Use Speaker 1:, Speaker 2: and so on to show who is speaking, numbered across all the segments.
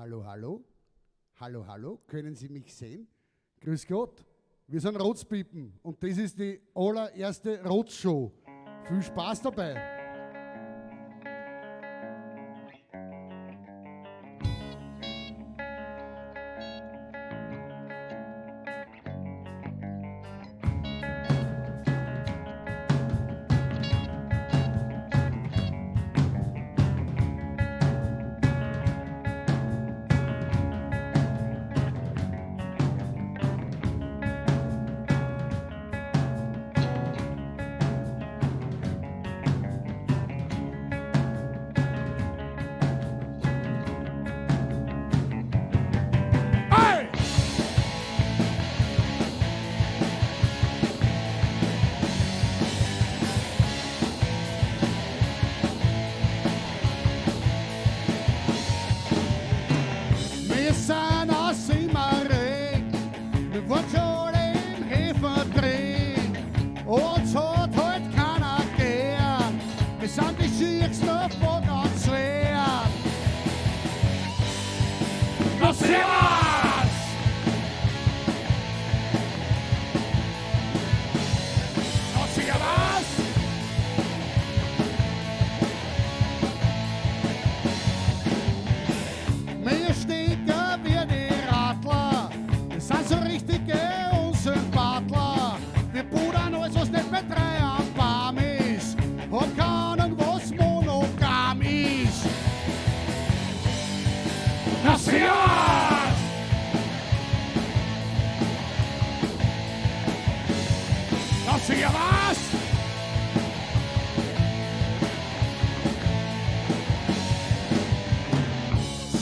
Speaker 1: Hallo, hallo. Hallo, hallo. Können Sie mich sehen? Grüß Gott. Wir sind Rotzpipen und das ist die allererste Rotzshow. Viel Spaß dabei. Hey! Wir sind aus Simmering, wir waren schon alle im Hefer drin. Uns hat halt keiner gern, wir sind die Schiersten von ganz Wern.
Speaker 2: Na servus! Na servus!
Speaker 1: Wir stinken wie die Radler, wir sind so richtige Unsympathler. Wir pudern alles, was nicht mit drei am Baum ist. Hab keine Ahnung, was monogam ist.
Speaker 2: Na servus! Na servus!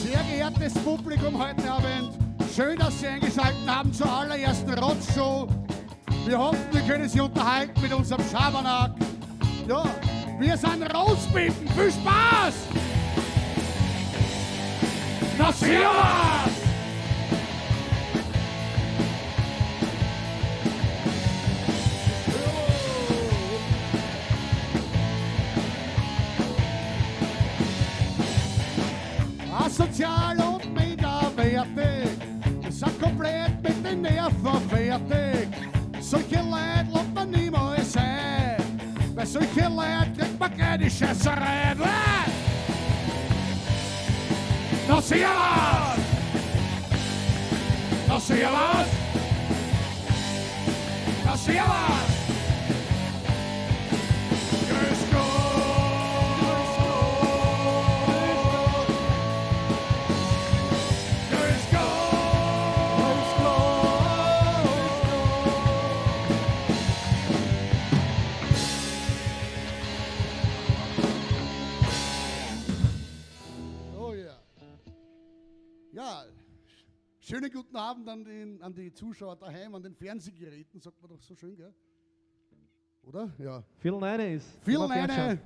Speaker 1: Sehr geehrtes Publikum heute Abend, schön, dass Sie eingeschaltet haben zur allerersten Rotzshow. Wir hoffen, wir können Sie unterhalten mit unserem Schabernack. Ja, wir sind Rotzpipen. Viel Spaß!
Speaker 2: Na servus!
Speaker 1: Asozial und minderwertig, wir sind komplett mit den Nerven fertig. Solche Leute lässt man niemals ein, weil solche Leute kriegt man keine Scheißerei.
Speaker 2: Na servus! Na servus! Na servus! Grüß Gott! Grüß Gott!
Speaker 1: Oh ja. Ja, schönen guten Abend an die Zuschauer daheim, an den Fernsehgeräten, sagt man doch so schön, gell? Oder? Ja.
Speaker 3: Viertel neun ist.
Speaker 1: Viertel
Speaker 3: Immer
Speaker 1: neun,
Speaker 3: fernschauen.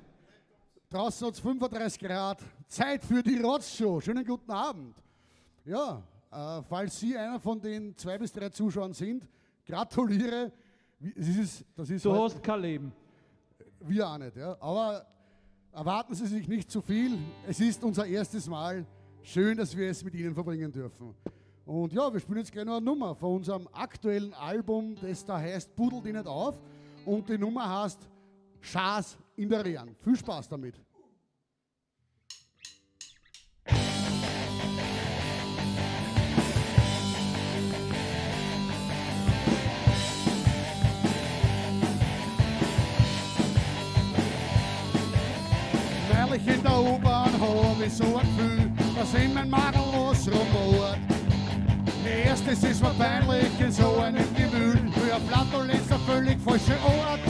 Speaker 1: draußen hat's 35 Grad, Zeit für die Rotzshow. Schönen guten Abend. Ja, falls Sie einer von den 2 bis 3 Zuschauern sind, gratuliere. Wie, es ist, das ist
Speaker 3: Du
Speaker 1: heute
Speaker 3: hast kein Leben.
Speaker 1: Wir auch nicht, ja. Aber erwarten Sie sich nicht zu viel. Es ist unser erstes Mal. Schön, dass wir es mit Ihnen verbringen dürfen. Und ja, wir spielen jetzt gleich noch eine Nummer von unserem aktuellen Album, das da heißt Pudel die nicht auf. Und die Nummer heißt Schaß in der Rehren. Viel Spaß damit. Neulich in der U-Bahn hab ich so ein Gefühl, dass in mein Magen was rumort. Erstes ist mir peinlich in so einem Gewühl, für ein Flatulenz der völlig falsche Ort.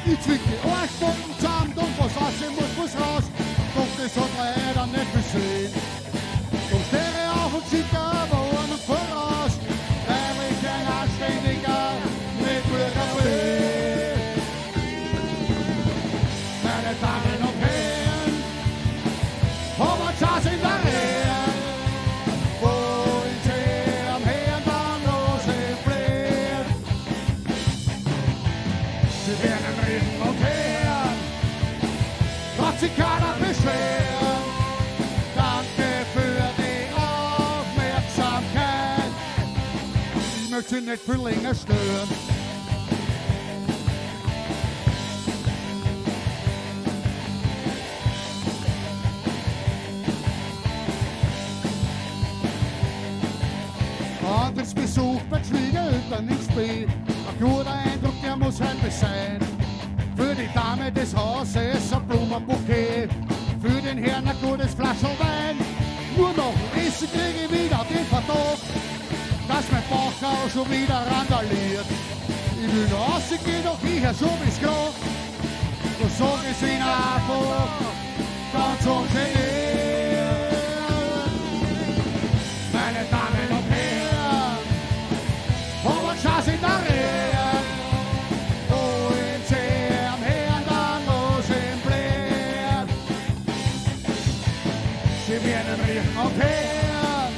Speaker 1: Ich zwick die Arschbacken zusammen und was raus muss, muss raus. Doch das hat leider nicht gesehen. Drum steh ich auf und schick eine Warnung voraus, weil ich ein anständiger Mitbürger bin. Meine Damen und Herren, hab einen Schatz in der Rehren. Wollen Sie am Herrn dann noch schön blären? Sie werden reden und hören, braucht sich keiner beschweren. Danke. möchte Sie nicht viel länger stören. Andres Besuch bei Schwiegereltern in Spee. Ein guter Eindruck, der muss heute sein. Für die Dame des Hauses ein Blumenbouquet. Für den Herrn ein gutes Flaschel Wein. Nur noch ein Essen krieg ich wieder den Verdacht, dass mein Bauch auch schon wieder randaliert. Ich will noch rausgehen, doch ich hör so wie's grad. Da sag ich's ihnen einfach ganz ungeniert. Meine Damen und Herren, haben Schatz in der Rehe. Wo in Zerm Herrn, dann los im Blären. Sie werden riechen und hören,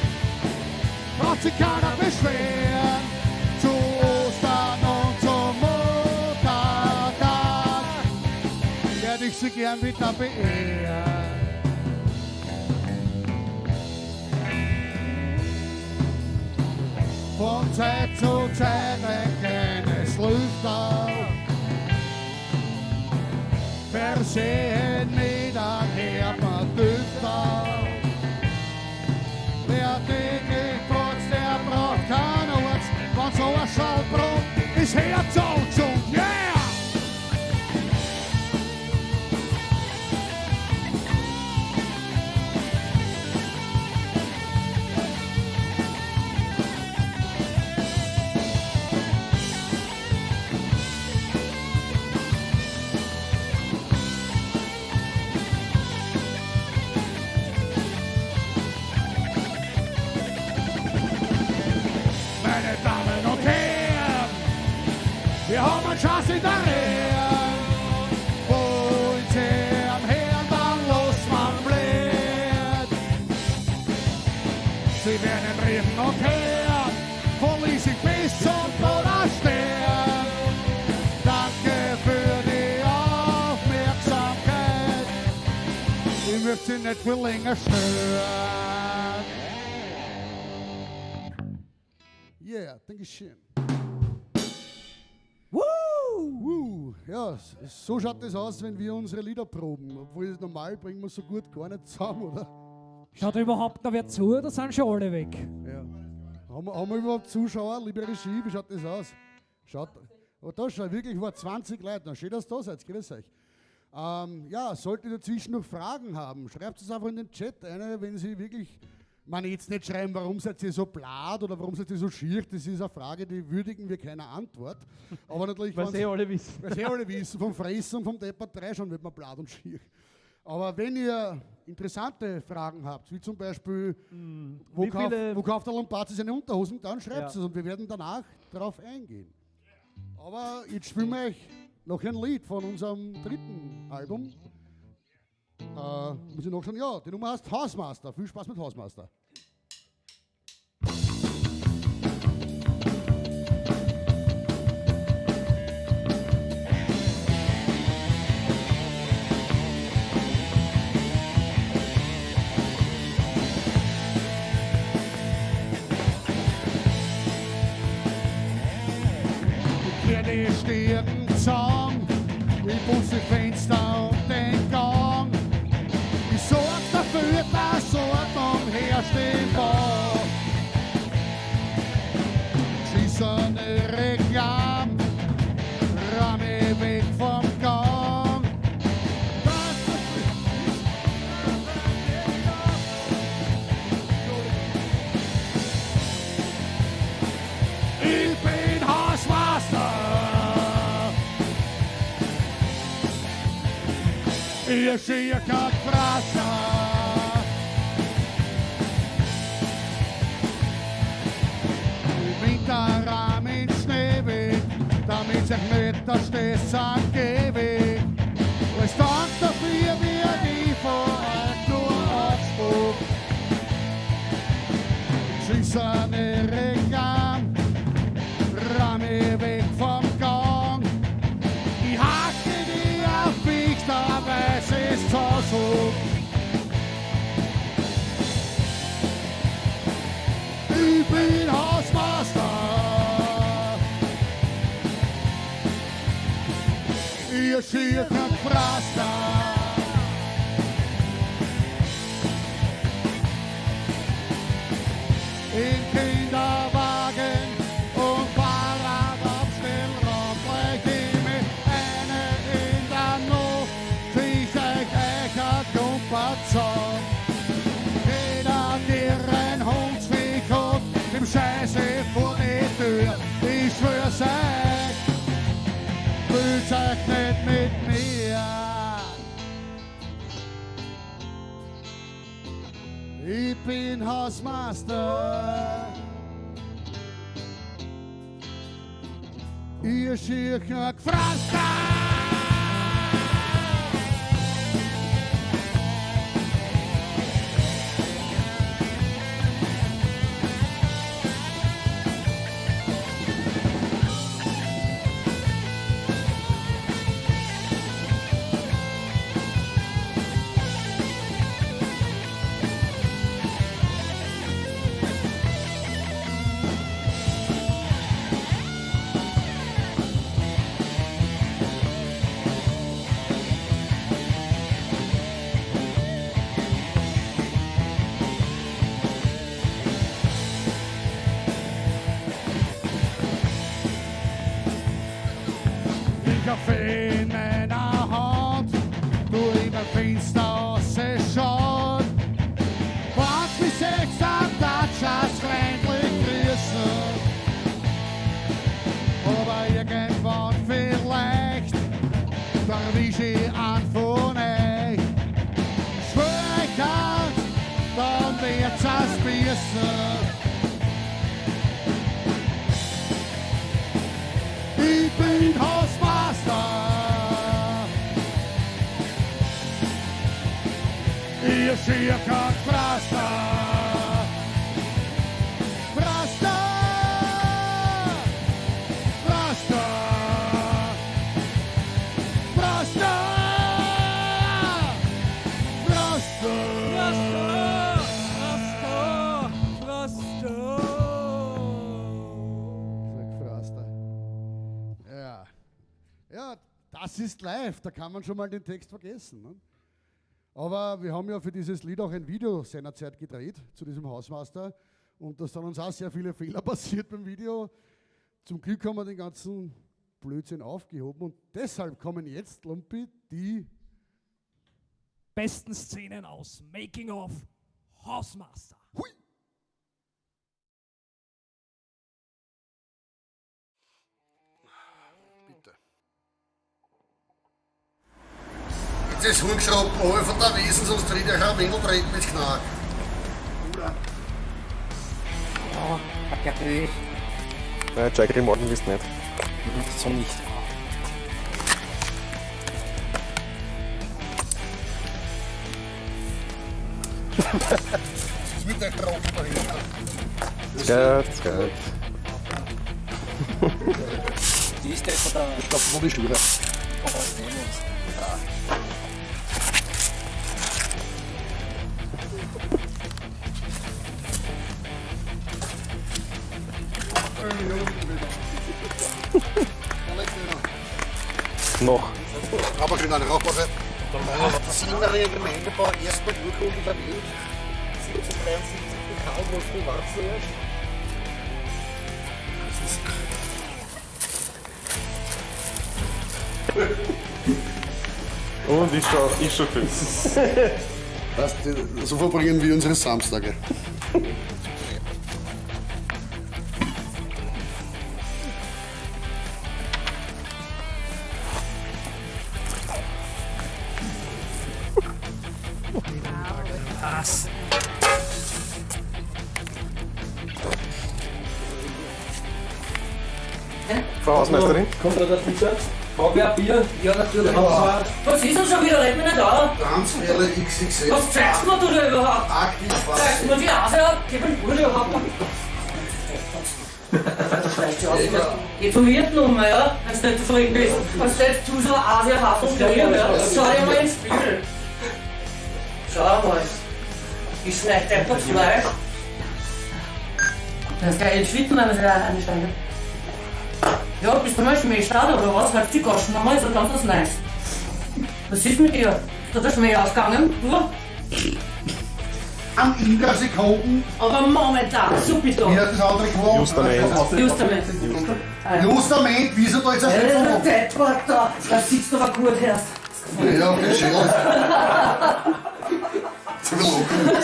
Speaker 1: braucht sich keiner beschweren. Zu Ostern und zum Muttertag werde ich sie gern wieder beehren. Von Zeit zu Zeit ein kleines Lüfterl, versehen mit einem herben Düfterl. Wer täglich putzt, der braucht keinen Arzt, wenn so ein Schallbrot ist Herz und gesund, yeah! Meine Damen und Herren, wir haben einen Schatz in der Rehe. Wo in Zerm Herrn, dann los man bläht. Sie werden riechen und hören, von Liesing bis zum Polarstern. Danke für die Aufmerksamkeit. Ich möchte Sie nicht viel länger stören. Yeah, danke schön.
Speaker 3: Woo!
Speaker 1: Woo! Ja, so schaut das aus, wenn wir unsere Lieder proben. Obwohl, normal bringen wir so gut gar nicht zusammen, oder?
Speaker 3: Schaut überhaupt noch wer zu oder sind schon alle weg?
Speaker 1: Ja. Haben wir überhaupt Zuschauer, liebe Regie, wie schaut das aus? Schaut, oh, da schaut wirklich vor 20 Leute. Na, schön, dass ihr da seid, grüß euch. Ja, solltet ihr dazwischen noch Fragen haben, schreibt es einfach in den Chat eine, wenn Sie wirklich, ich meine, jetzt nicht schreiben, warum seid ihr so blatt oder warum seid ihr so schier, das ist eine Frage, die würdigen wir keiner Antwort. Aber natürlich,
Speaker 4: Weil's
Speaker 1: wenn's
Speaker 4: eh alle wissen.
Speaker 1: Weil's eh alle wissen, vom Fressen und vom Deppert 3 schon wird man blatt und schier. Aber wenn ihr interessante Fragen habt, wie zum Beispiel,
Speaker 4: Wie viele
Speaker 1: wo kauft der Lombardi seine Unterhosen, dann schreibt
Speaker 4: Ja.
Speaker 1: es und wir werden danach darauf eingehen. Aber jetzt spielen wir euch noch ein Lied von unserem dritten Album. Muss ich noch schon? Ja, die Nummer heißt Hausmaster. Viel Spaß mit Hausmaster. Die Stirn zusammen, ich putze die Fenster und den Gang. Ich sorg dafür, dass Ordnung herrscht im Bau. Geschissene Reklam, rahm ich weg vom Gang. Ich bin Hausmeister. Ihr schier kein Frasser. Im Winter rahm in Schnee weg, damit sich nicht der Stessang gewegt. Als Dank dafür wird ich von euch nur abspuckt. Geschissene Reklam, rahm ich weg vom Gang. Ich hacke die auf mich, da weiß ich's zu so. Ich bin Hausmeister. schier kein Gefraster. Im Kinderwagen und Fahrradabstellraum gleich ich mir eine in der Not, zieh euch ein Klumper zusammen. Jeder, der ein Hundsviech hat, dem Scheiße vor die Tür, ich schwör's euch, fühlt's euch nicht mit mir. Ich bin Hausmeister. Ihr schier kein Gefraster. Kaffee in meiner Hand, du immer Fenster rausschauen. Wenn's mich sechs am Tatschas freundlich grüßen. Aber irgendwann vielleicht, da erwisch ich einen von euch. Schwör ich an, dann wird's ein Spießen. Ich bin Hausmeister. Ihr schier kein Gefraster. Fraster! Fraster! Fraster! Fraster!
Speaker 3: Fraster! Fraster!
Speaker 1: Sag Fraster. Ja. Ja, das ist live, da kann man schon mal den Text vergessen. Ne? Aber wir haben ja für dieses Lied auch ein Video seinerzeit gedreht, zu diesem Hausmeister. Und da sind uns auch sehr viele Fehler passiert beim Video. Zum Glück haben wir den ganzen Blödsinn aufgehoben und deshalb kommen jetzt, Lumpi, die
Speaker 3: besten Szenen aus Making of Hausmaster.
Speaker 1: Hui!
Speaker 4: Bitte. Jetzt ist Hubschrauber alle von der Wiesen, sonst tritt euch ein Windel treten ins Knack.
Speaker 5: Ja, hat ja böse.
Speaker 6: Nein, Jack Morgen bist nicht.
Speaker 5: So nicht.
Speaker 4: Das ist mit euch trocken dahinter.
Speaker 6: Es geht, es geht.
Speaker 5: Die ist der von der.
Speaker 4: Ich glaube, wo die Schüler.
Speaker 5: Oh, Demos.
Speaker 6: Noch.
Speaker 4: Aber schön eine Rauchpause. Das sind immer in Gemeindebau erstmal Urkunden verwählt. 1773 Karl Wolfgang Warzenberg.
Speaker 6: Und ich schau fünf.
Speaker 4: Weißt du, so verbringen wir unsere Samstage.
Speaker 3: Was?
Speaker 6: Frau Hausmeisterin?
Speaker 7: Kommt da der Pizza? Brauchen wir ein Bier?
Speaker 5: Ja, natürlich.
Speaker 4: Ja.
Speaker 5: Was ist denn schon wieder? Red mich nicht an.
Speaker 4: Transferle XXL.
Speaker 5: Was zeigst du mir da überhaupt?
Speaker 4: Aktiv
Speaker 5: Zeigst du mir die Nase ab? Gib mir den Bruder überhaupt. Geh zum Wirten um, ja? Wenn du nicht zufrieden bist. Wenn du nicht zu so Asia-Haftung kriegst, ja? Schau dir mal ins Spiegel. Schau mal. Ich schneide einfach Fleisch. Das ist gleich entschwitten, wenn man sich da einsteigt. Ja, bist du mal Schmähstad oder was? Halt die Goschen nochmal, so ganz was Neues. Was ist mit dir? Ist da der Schmäh ausgegangen? Du?
Speaker 1: Am Inga-Sekunden.
Speaker 5: Aber momentan, supi da.
Speaker 1: Wie heißt das andere Quo?
Speaker 6: Justament.
Speaker 5: Justament.
Speaker 1: Justament, wieso da jetzt ein
Speaker 5: Ja, der Deppert da. Das sieht's doch aber gut erst.
Speaker 4: Ja, okay, schön. Zu locker.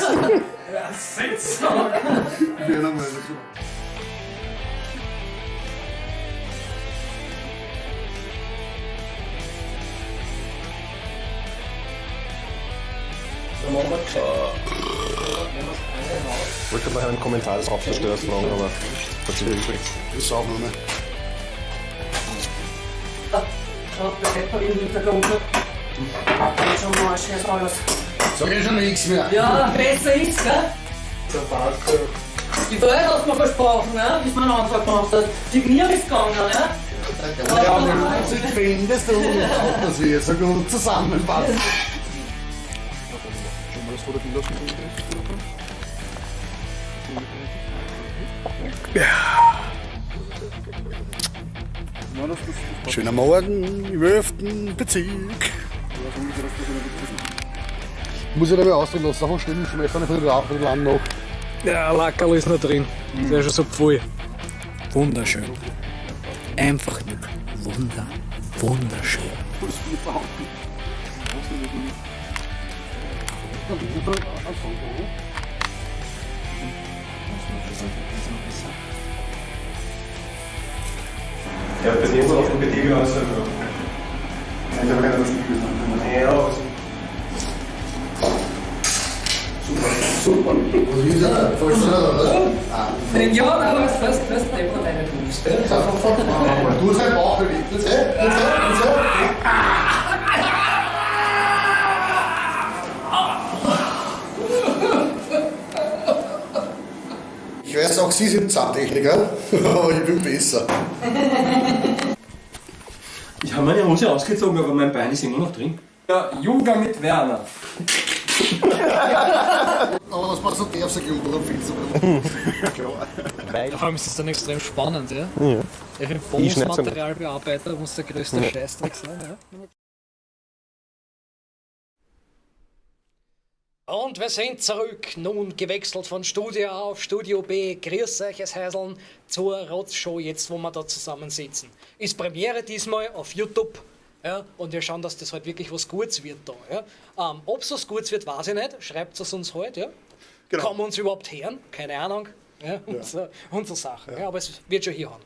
Speaker 6: Ich wollte noch einen Kommentar des Hauptdarstellers fragen, aber hat sich erübrigt.
Speaker 4: Ich sauf nur mehr.
Speaker 5: Schaut, der Deppert im Hintergrund. Schon mal scheiß alles.
Speaker 4: Sag ich schon nichts mehr.
Speaker 5: Ja, besser ist, gell? Die Welt hast du mir versprochen, ne? Bis man einen Antrag gemacht hat. Die mir ist gegangen, ne?
Speaker 4: Ja, findest du auch, dass wir so gut zusammenpassen. Schöner Morgen im 11. Bezirk. Muss ich da mal ausdrücken lassen, davon stimmen, schmeckt nicht von den Land noch.
Speaker 7: Ja, Lackerl ist noch drin. Ist ja schon so voll.
Speaker 3: Wunderschön. Einfach nur wunderschön.
Speaker 6: Ja, bei dem auch bei dir genauso. Ja,
Speaker 4: Super. Was ist das? Falsch, oder?
Speaker 5: Ja, aber was, was, was, Deppert eine gewusst, gell?
Speaker 4: Du hast einen Bauch bewegt. Jetzt, jetzt, jetzt. Ich weiß auch, Sie sind Zahntechniker, aber ich bin besser.
Speaker 7: Ich habe meine Hose ausgezogen, aber mein Bein ist immer noch drin. Ja, Yoga mit Werner.
Speaker 4: Aber das macht so derb, so klug, oder viel zu.
Speaker 3: Vor allem ist es dann extrem spannend, ja?
Speaker 6: Ja.
Speaker 3: Ich bin
Speaker 6: Ich schneid's ja nicht.
Speaker 3: Bonusmaterialbearbeiter, muss der größte Scheißdreck sein, ja? Und wir sind zurück, nun gewechselt von Studio A auf Studio B. Grüß euch, es Heiseln, zur Rotzshow, jetzt wo wir da zusammensitzen. Ist Premiere diesmal auf YouTube. Ja, und wir schauen, dass das halt wirklich was Gutes wird da. Ja. Ob es was Gutes wird, weiß ich nicht. Schreibt es uns halt. Ja.
Speaker 2: Genau.
Speaker 3: Kann man uns überhaupt hören? Keine Ahnung. Ja, und, so, und so Sachen. Ja. aber es wird schon hier haben.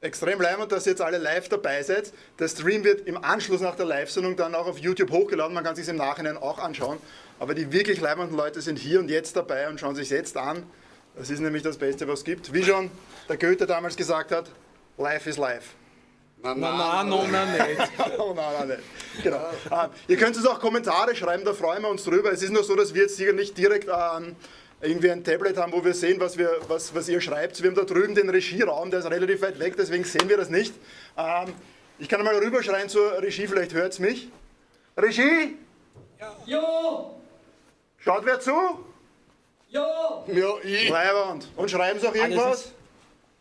Speaker 2: Extrem leibend, dass ihr jetzt alle live dabei seid. Der Stream wird im Anschluss nach der Live-Sendung dann auch auf YouTube hochgeladen. Man kann sich im Nachhinein auch anschauen. Aber die wirklich leibenden Leute sind hier und jetzt dabei und schauen sich jetzt an. Das ist nämlich das Beste, was es gibt. Wie schon der Goethe damals gesagt hat, Life is life.
Speaker 4: Na,
Speaker 7: Na, no, na, nicht.
Speaker 2: Oh, nein, nein, nein. Genau. Ihr könnt uns auch Kommentare schreiben, da freuen wir uns drüber. Es ist nur so, dass wir jetzt sicher nicht direkt irgendwie ein Tablet haben, wo wir sehen, was ihr schreibt. Wir haben da drüben den Regieraum, der ist relativ weit weg, deswegen sehen wir das nicht. Ich kann mal rüberschreien zur Regie, vielleicht hört es mich. Regie!
Speaker 5: Jo!
Speaker 2: Schaut wer zu?
Speaker 5: Jo!
Speaker 4: Ja, ich.
Speaker 2: Leiwand. Und schreiben Sie auch irgendwas?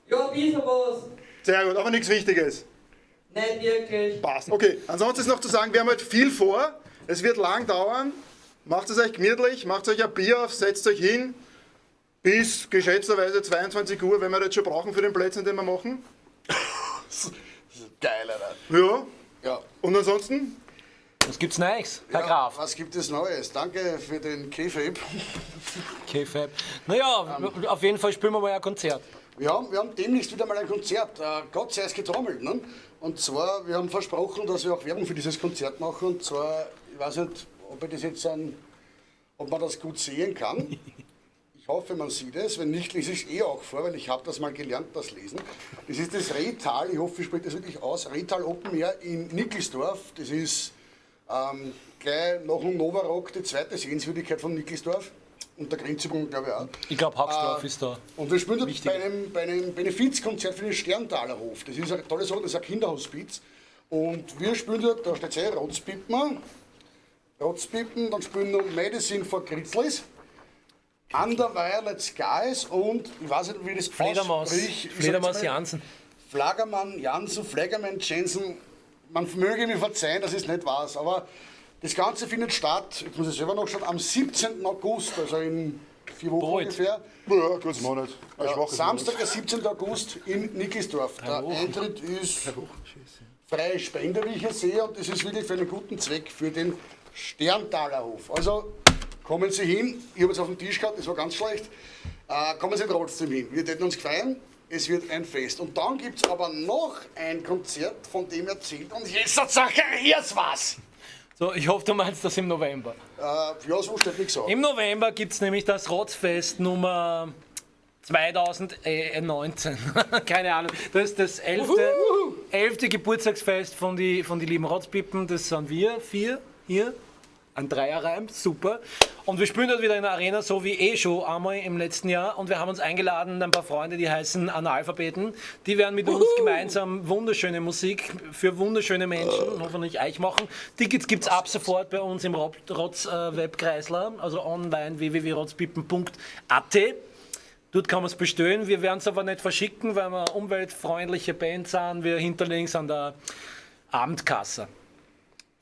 Speaker 5: Ja, ein bisschen was.
Speaker 2: Sehr gut, aber nichts Wichtiges.
Speaker 5: Nicht wirklich.
Speaker 2: Passt. Okay, ansonsten ist noch zu sagen, wir haben heute viel vor. Es wird lang dauern. Macht es euch gemütlich, macht euch ein Bier auf, setzt euch hin. Bis geschätzterweise 22 Uhr, wenn wir das schon brauchen für den Plätzchen, den wir machen.
Speaker 4: Das ist geil, Alter.
Speaker 2: Ja.
Speaker 4: Ja.
Speaker 2: Und ansonsten?
Speaker 7: Was gibt's Neues, Herr
Speaker 4: Ja,
Speaker 7: Graf?
Speaker 4: Was gibt es Neues? Danke für den Kefab.
Speaker 7: K-Fab. Naja, auf jeden Fall spielen wir mal ein Konzert.
Speaker 4: Wir haben demnächst wieder mal ein Konzert. Gott sei es getrommelt. Ne? Und zwar, wir haben versprochen, dass wir auch Werbung für dieses Konzert machen. Und zwar, ich weiß nicht, ob ich das jetzt ob man das gut sehen kann. Ich hoffe, man sieht es. Wenn nicht, lese ich es eh auch vor, weil ich habe das mal gelernt, das Lesen. Das ist das Rehtal, ich hoffe, ich spreche das wirklich aus, Rehtal Open Air in Nickelsdorf. Das ist gleich nach dem Novarock die zweite Sehenswürdigkeit von Nickelsdorf. Und der Grenzübung, glaube ich, auch.
Speaker 7: Ich glaube, Haugsdorf ist da.
Speaker 4: Und wir spielen dort bei einem Benefizkonzert für den Sterntaler Hof. Das ist eine tolle Sache, das ist ein Kinderhospiz. Und wir spielen dort, da steht eh Rotzpippen, dann spielen noch Medicine for Grizzlies, Under Violet Skies und ich weiß nicht, wie das
Speaker 7: Fledermaus,
Speaker 4: ausspricht. Ich
Speaker 7: Fledermaus
Speaker 4: sag's mal,
Speaker 7: Jansen.
Speaker 4: Flagermann, Jansen, Flagermann, Jensen. Man möge mir verzeihen, dass ich es nicht weiß, aber Das Ganze findet statt, jetzt muss ich selber nachschauen, am 17. August, also in 4 Wochen
Speaker 7: Bald.
Speaker 4: ungefähr.
Speaker 2: Ja, kurz Monat. Ein
Speaker 4: Ja,
Speaker 2: schwaches
Speaker 4: Samstag, der 17. August in Nickelsdorf. Der Eintritt ist freie Spende, wie ich hier sehe, und das ist wirklich für einen guten Zweck für den Sterntaler Hof. Also kommen Sie hin, ich habe es auf dem Tisch gehabt, das war ganz schlecht. Kommen Sie trotzdem hin, wir täten uns gefeiern, es wird ein Fest. Und dann gibt es aber noch ein Konzert, von dem erzählt uns jetzt der Zacharias was.
Speaker 7: So, ich hoffe, du meinst das im November.
Speaker 4: Ja, so steht nichts an.
Speaker 7: Im November gibt es nämlich das Rotzfest Nummer 2019. Keine Ahnung. Das ist das 11. Geburtstagsfest von die lieben Rotzpippen. Das sind wir 4 hier. Ein Dreierreim, super. Und wir spielen dort wieder in der Arena, so wie eh schon einmal im letzten Jahr. Und wir haben uns eingeladen, ein paar Freunde, die heißen Analphabeten. Die werden mit uns gemeinsam wunderschöne Musik für wunderschöne Menschen, hoffentlich euch machen. Tickets gibt's ab sofort bei uns im Rotz-Webkreisler, also online www.rotzpippen.at. Dort kann man es bestellen. Wir werden es aber nicht verschicken, weil wir umweltfreundliche Band sind. Wir hinterlegen es an der Abendkasse.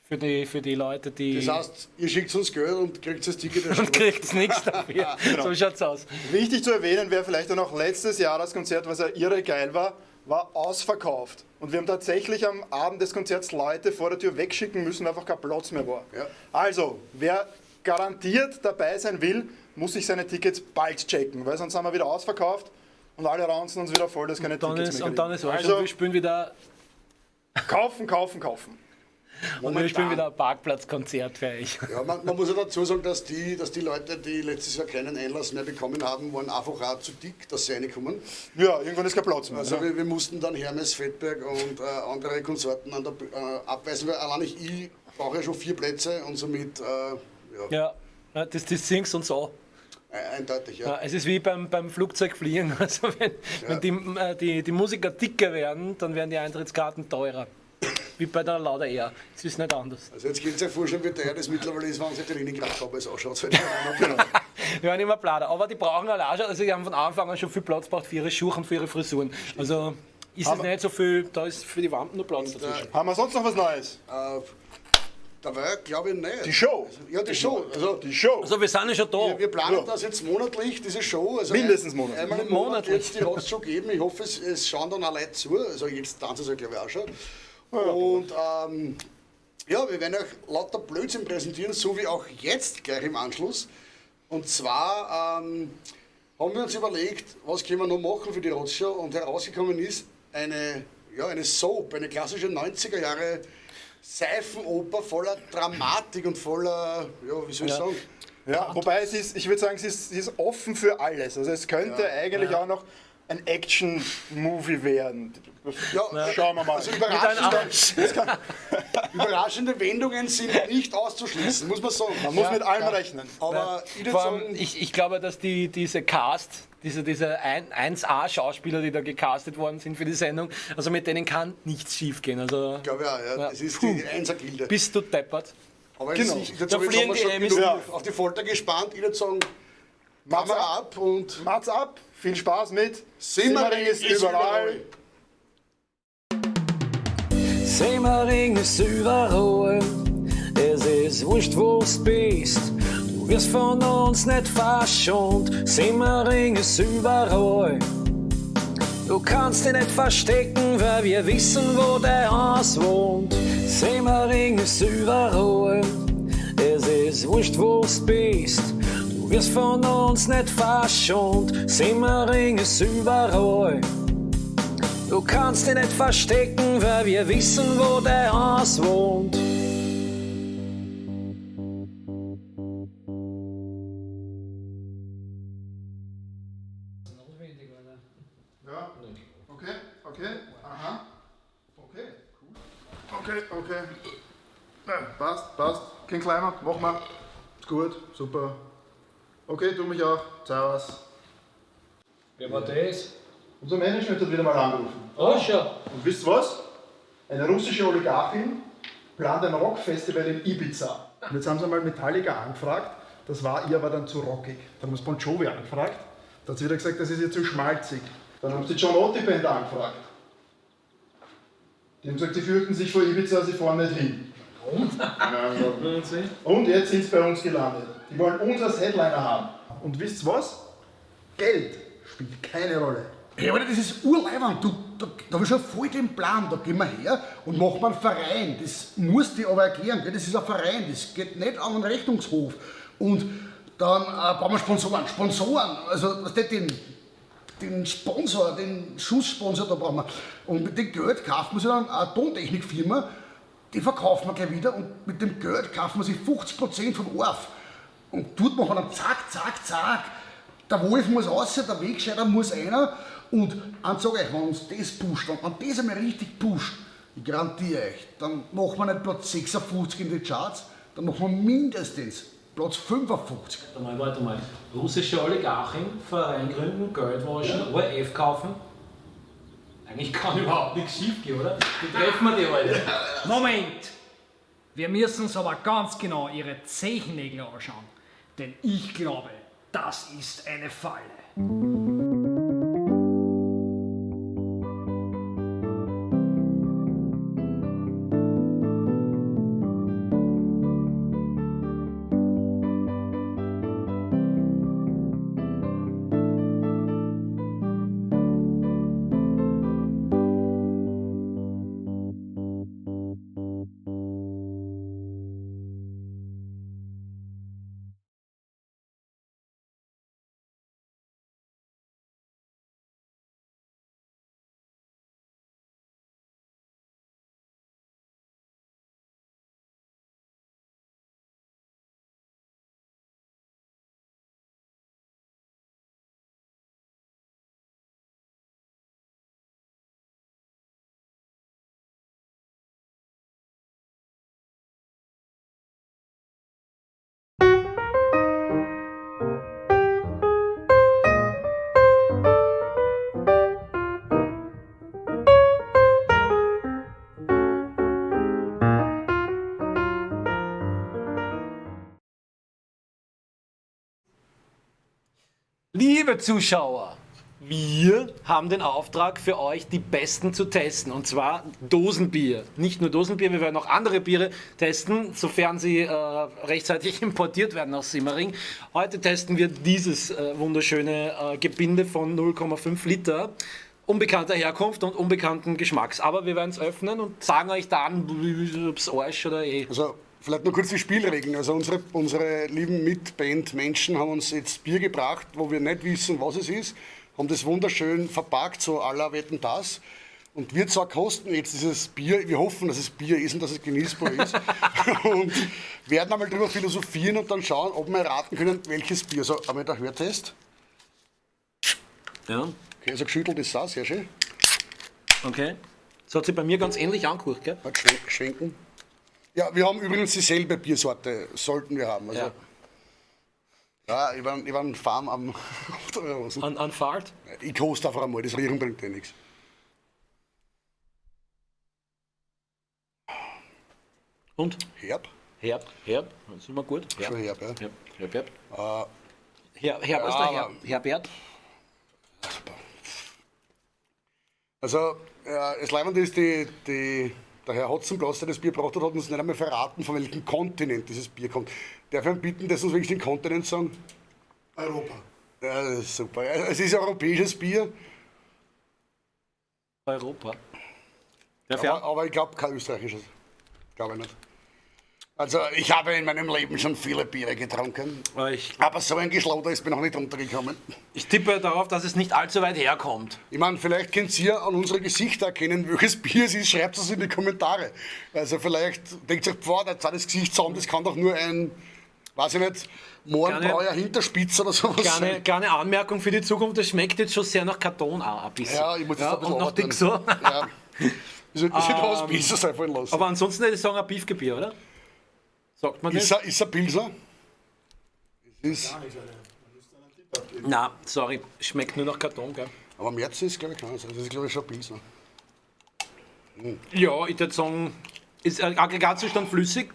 Speaker 7: Für die Leute, die.
Speaker 4: Das heißt, ihr schickt uns Geld und kriegt das Ticket
Speaker 7: und
Speaker 4: erstattet.
Speaker 7: kriegt nichts dafür.
Speaker 2: Genau.
Speaker 7: So schaut's aus.
Speaker 2: Wichtig zu erwähnen wäre vielleicht auch noch letztes Jahr das Konzert, was ja irre geil war, war ausverkauft. Und wir haben tatsächlich am Abend des Konzerts Leute vor der Tür wegschicken müssen, weil einfach kein Platz mehr war.
Speaker 4: Ja.
Speaker 2: Also, wer garantiert dabei sein will, muss sich seine Tickets bald checken, weil sonst haben wir wieder ausverkauft und alle raunzen uns wieder voll, dass keine
Speaker 7: Dann
Speaker 2: Tickets
Speaker 7: ist,
Speaker 2: mehr
Speaker 7: und dann ist
Speaker 2: kriegen.
Speaker 7: Arsch.
Speaker 2: Also,
Speaker 7: Und wir spielen wieder,
Speaker 2: kaufen, kaufen, kaufen.
Speaker 7: und wir spielen wieder ein Parkplatzkonzert für euch.
Speaker 4: Ja, man muss ja dazu sagen, dass die Leute, die letztes Jahr keinen Einlass mehr bekommen haben, waren einfach auch zu dick, dass sie reinkommen.
Speaker 2: Ja, irgendwann ist kein Platz mehr.
Speaker 4: Also
Speaker 2: ne?
Speaker 4: wir mussten dann Hermes, Fettberg und andere Konsorten an der, abweisen, weil allein ich brauche ja schon 4 Plätze und somit,
Speaker 7: Ja, ja, das singst und so.
Speaker 4: eindeutig, ja.
Speaker 7: Ja, es ist wie beim Flugzeugfliegen. Also wenn die Musiker dicker werden, dann werden die Eintrittskarten teurer. Wie bei der Lauda Air. Es ist nicht anders.
Speaker 4: Also jetzt könnt ihr euch vorstellen, wie teuer das mittlerweile ist, wenn sich die Leningrad-Kabels ausschaut.
Speaker 2: Genau.
Speaker 7: Wir waren immer plader. Aber die brauchen alle auch schon, also die haben von Anfang an schon viel Platz gebraucht für ihre Schuhe und für ihre Frisuren. Also ist es nicht so viel, da ist für die Wampen nur Platz dazwischen.
Speaker 2: Haben wir sonst noch was Neues?
Speaker 4: Dabei glaube ich nicht.
Speaker 2: Die Show.
Speaker 4: Ja, die Show. Also,
Speaker 2: Die Show.
Speaker 7: Also wir sind ja schon da.
Speaker 4: Wir planen
Speaker 2: Ja.
Speaker 4: das jetzt monatlich, diese Show. Also
Speaker 2: Mindestens monatlich.
Speaker 4: Einmal im Monat
Speaker 7: Monatlich.
Speaker 4: wird es die Rotz-Show geben. Ich hoffe, es schauen dann auch Leute zu. Also jetzt tanzen sie, glaube ich, auch schon. Und ja, wir werden euch lauter Blödsinn präsentieren, so wie auch jetzt gleich im Anschluss. Und zwar haben wir uns überlegt, was können wir noch machen für die Rotzshow. Und herausgekommen ist eine Soap, eine klassische 90er Jahre Seifenoper voller Dramatik und voller, ja, wie soll ich sagen?
Speaker 2: Ja, wobei es ist, ich würde sagen, es ist offen für alles. Also es könnte eigentlich auch noch ein Action-Movie werden.
Speaker 4: Ja,
Speaker 2: Schauen wir mal.
Speaker 4: Also
Speaker 7: Mit einem
Speaker 4: überraschende Wendungen sind nicht auszuschließen, muss man sagen.
Speaker 2: Man muss mit allem rechnen.
Speaker 4: Aber ich würde
Speaker 7: Vor allem,
Speaker 4: sagen,
Speaker 7: ich glaube, dass diese Cast, diese 1A-Schauspieler, die da gecastet worden sind für die Sendung, also mit denen kann nichts schief gehen. Also,
Speaker 4: glaube ich auch, ja.
Speaker 7: Ja.
Speaker 4: Das ist die Einser-Gilde.
Speaker 7: Bist du deppert?
Speaker 4: Aber jetzt,
Speaker 2: Genau.
Speaker 4: ich würde
Speaker 7: Da
Speaker 4: sagen, jetzt
Speaker 7: fliegen
Speaker 4: haben wir
Speaker 7: die
Speaker 4: schon
Speaker 7: Emmys.
Speaker 4: genug auf die Folter gespannt. Ich würde sagen,
Speaker 2: Macht's
Speaker 4: Kamera
Speaker 2: ab.
Speaker 4: ab und
Speaker 2: Macht's ab. Viel Spaß mit
Speaker 4: Simmering ist überall.
Speaker 7: Simmering ist überall. Es ist wurscht, wo du bist. Du wirst von uns nicht verschont. Simmering ist überall. Du kannst dich nicht verstecken, weil wir wissen, wo dein Haus wohnt. Simmering ist überall. Es ist wurscht, wo du bist. Du wirst von uns nicht verschont. Simmering ist überall. Du kannst dich nicht verstecken, weil wir wissen, wo dein Haus wohnt.
Speaker 2: Ja, okay, okay, aha, okay, cool. Okay, okay. Ja, passt, passt. Kein Kleimer, mach mal. Ist gut, super. Okay, du mich auch. Servus.
Speaker 3: Wer war das?
Speaker 2: Unser Management hat wieder mal angerufen.
Speaker 3: Oh, schon.
Speaker 2: Und wisst ihr was? Eine russische Oligarchin plant ein Rockfestival in Ibiza. Und jetzt haben sie mal Metallica angefragt. Das war ihr aber dann zu rockig. Dann haben sie Bon Jovi angefragt. Da hat sie wieder gesagt, das ist ihr zu schmalzig. Dann haben sie die John Otti Band angefragt. Die haben gesagt, sie fürchten sich vor Ibiza, sie fahren nicht hin. Und jetzt sind sie bei uns gelandet. Die wollen uns als Headliner haben. Und wisst ihr was? Geld spielt keine Rolle.
Speaker 4: Hey, Alter, das ist urleiwand. Du, da hab ich schon voll den Plan. Da gehen wir her und machen wir einen Verein. Das musst du aber erklären. Gell? Das ist ein Verein, das geht nicht an den Rechnungshof. Und dann brauchen wir Sponsoren. Sponsoren, also was den Sponsor, den Schusssponsor, da brauchen wir. Und mit dem Geld kaufen wir sich dann eine Tontechnikfirma, die verkaufen wir gleich wieder und mit dem Geld kaufen wir sich 50% vom ORF. Und dort machen wir dann zack, zack, zack. Der Wolf muss raus, der Wegscheider muss einer. Und eins sag ich euch, wenn uns das pusht, wenn das einmal richtig pusht, ich garantiere euch, dann machen wir nicht Platz 56 in den Charts, dann machen wir mindestens Platz 55.
Speaker 7: Warte mal. Russische Oligarchen, Verein gründen, Geld waschen, ORF kaufen. Eigentlich kann überhaupt nichts schief gehen, oder? Wie treffen wir die alle?
Speaker 3: Moment! Wir müssen uns aber ganz genau ihre Zehennägel anschauen. Denn ich glaube, das ist eine Falle.
Speaker 7: Liebe Zuschauer, wir haben den Auftrag für euch, die Besten zu testen. Und zwar Dosenbier. Nicht nur Dosenbier, wir werden auch andere Biere testen, sofern sie rechtzeitig importiert werden aus Simmering. Heute testen wir dieses wunderschöne Gebinde von 0,5 Liter. Unbekannter Herkunft und unbekannten Geschmacks. Aber wir werden es öffnen und sagen euch dann, ob's Arsch oder eh.
Speaker 4: Also vielleicht nur kurz die Spielregeln. Also unsere lieben Mitband-Menschen haben uns jetzt Bier gebracht, wo wir nicht wissen, was es ist, haben das wunderschön verpackt, so à la Wetten das. Und wir zwar kosten jetzt dieses Bier, wir hoffen, dass es Bier ist und dass es genießbar ist. Und werden einmal drüber philosophieren und dann schauen, ob wir erraten können, welches Bier. So, einmal der Hörtest.
Speaker 7: Ja.
Speaker 4: Okay, also geschüttelt ist es auch, sehr schön.
Speaker 7: Okay. Das hat sich bei mir ganz ähnlich angehört, gell?
Speaker 4: Halt schwenken. Ja, wir haben übrigens dieselbe Biersorte, sollten wir haben. Also,
Speaker 7: Ja.
Speaker 4: ja, ich war ein Farm am
Speaker 7: An Fahrt?
Speaker 4: Ich koste einfach einmal, das Rühren bringt eh nichts.
Speaker 7: Und?
Speaker 4: Herb.
Speaker 7: Herb, herb, das ist immer gut. Herb.
Speaker 4: Schon herb, ja.
Speaker 7: Herb, herb, herb. Herb, herb, was ist der
Speaker 4: ja,
Speaker 7: Herb? Herbert?
Speaker 4: Also, das Leibende ist, der Herr Hotzenplotz, der das Bier gebracht hat, hat uns nicht einmal verraten, von welchem Kontinent dieses Bier kommt. Darf ich ihn bitten, dass uns wirklich den Kontinent sagen?
Speaker 2: Europa.
Speaker 4: Ja, das ist super. Ja, es ist europäisches Bier.
Speaker 7: Europa. Darf ich
Speaker 4: Aber,
Speaker 7: auch?
Speaker 4: aber ich glaub, kein österreichisches. Glaube ich nicht. Also, ich habe in meinem Leben schon viele Biere getrunken.
Speaker 7: Aber
Speaker 4: Aber so ein Geschlauder ist mir noch nicht runtergekommen.
Speaker 7: ich tippe darauf, dass es nicht allzu weit herkommt.
Speaker 4: Ich meine, vielleicht könnt ihr an unsere Gesichter erkennen, welches Bier es ist. Schreibt es in die Kommentare. Also vielleicht denkt ihr, boah, der hat das Gesicht zusammen, das kann doch nur ein, weiß ich nicht, Mohrenbrauer Hinterspitz oder sowas sein.
Speaker 7: Kleine Anmerkung für die Zukunft, das schmeckt jetzt schon sehr nach Karton auch ein bisschen.
Speaker 4: Ja, ich muss das
Speaker 7: ja,
Speaker 4: ein bisschen
Speaker 7: und noch dick so.
Speaker 4: Ja. Das wird was besser sein fallen lassen.
Speaker 7: Aber ansonsten hätte ich sagen, ein Beefgebier, oder? Sagt man das?
Speaker 4: Ist er Pilsner? Es ist,
Speaker 7: Nein, sorry, schmeckt nur nach Karton, gell?
Speaker 4: aber März ist, glaube ich, keins. Also das ist, glaube ich, schon Pilsner.
Speaker 7: Ja, ich würde sagen, ist Aggregatzustand flüssig.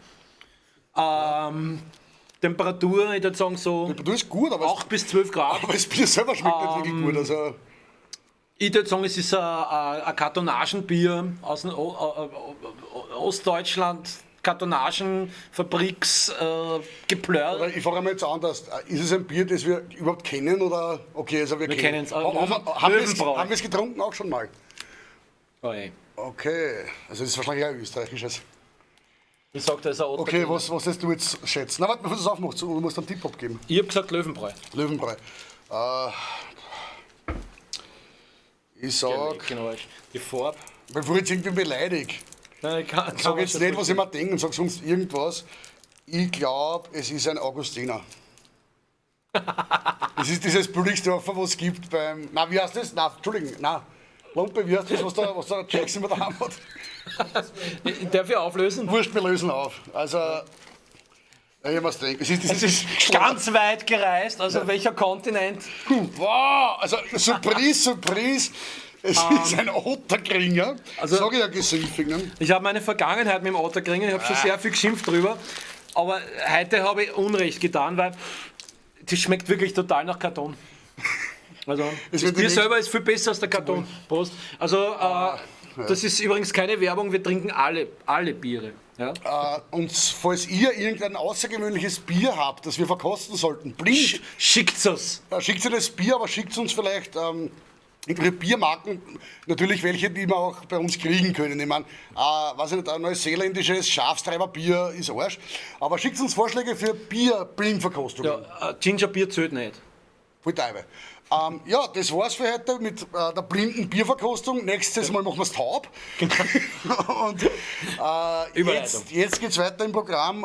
Speaker 7: Temperatur, ich würde sagen so
Speaker 4: Temperatur ist gut, aber
Speaker 7: 8 bis 12 Grad.
Speaker 4: aber das Bier selber schmeckt nicht wirklich gut. Also,
Speaker 7: Ich würde sagen, es ist ein Kartonagenbier aus dem Ostdeutschland. Kartonagenfabriks Geplörr.
Speaker 4: Oder ich frage mich jetzt anders. Ist es ein Bier, das wir überhaupt kennen? Oder? Okay, also wir
Speaker 7: Wir
Speaker 4: kennen
Speaker 7: kennen's.
Speaker 4: Haben
Speaker 7: Löwenbräu.
Speaker 4: wir es getrunken auch schon mal?
Speaker 7: Oh, ey.
Speaker 4: Okay, also das ist wahrscheinlich auch ein österreichisches.
Speaker 7: Ich sag, da ist ein
Speaker 4: Okay,
Speaker 7: Ottakringer.
Speaker 4: was lässt du jetzt schätzen? Na, warte, bevor du es aufmachst, du musst einen Tipp abgeben.
Speaker 7: Ich hab gesagt Löwenbräu.
Speaker 4: Löwenbräu. Ich sag,
Speaker 7: Genau, die Farbe.
Speaker 4: bevor ich jetzt irgendwie beleidige,
Speaker 7: Nein, ich kann,
Speaker 4: ich sag jetzt nicht, was ich mir denke und sag sonst irgendwas. Ich glaube, es ist ein Augustiner. Das ist dieses Billigdorfer, was es gibt beim. Na, wie heißt das? Na, Entschuldigung, na. Lumpe, wie heißt das, was der Jackson immer daheim hat?
Speaker 7: Darf ich auflösen?
Speaker 4: Wurscht, wir lösen auf. Also, ja, ich mir's denken. Es ist,
Speaker 7: Es ist ganz weit gereist, also welcher Kontinent?
Speaker 4: Wow, also Surprise, Surprise. Es ist ein Otterkringer.
Speaker 7: Also-
Speaker 4: Sag ich ja gesiffig, ne?
Speaker 7: Ich habe meine Vergangenheit mit dem Otterkringer, ich habe schon sehr viel geschimpft drüber. Aber heute habe ich Unrecht getan, weil das schmeckt wirklich total nach Karton. Also,
Speaker 4: Es
Speaker 7: das
Speaker 4: wird
Speaker 7: Bier
Speaker 4: demnächst-
Speaker 7: selber ist viel besser als der Karton. Prost. Also, das ist übrigens keine Werbung, wir trinken alle Biere. Ja?
Speaker 4: Und falls ihr irgendein außergewöhnliches Bier habt, das wir verkosten sollten, blind,
Speaker 7: Schickt es.
Speaker 4: schickt ihr das Bier, aber schickt uns vielleicht irgendwelche Biermarken, natürlich welche, die wir auch bei uns kriegen können. Ich meine, weiß ich nicht, ein neuseeländisches Schafstreiberbier ist Arsch. Aber schickt uns Vorschläge für Bier-Blindverkostungen.
Speaker 7: Ja, Gingerbier zählt nicht.
Speaker 4: Voll Teube. Ja, das war's für heute mit der blinden Bierverkostung. Nächstes Mal machen wir's taub. Und
Speaker 7: Überleitung.
Speaker 4: jetzt geht's weiter im Programm.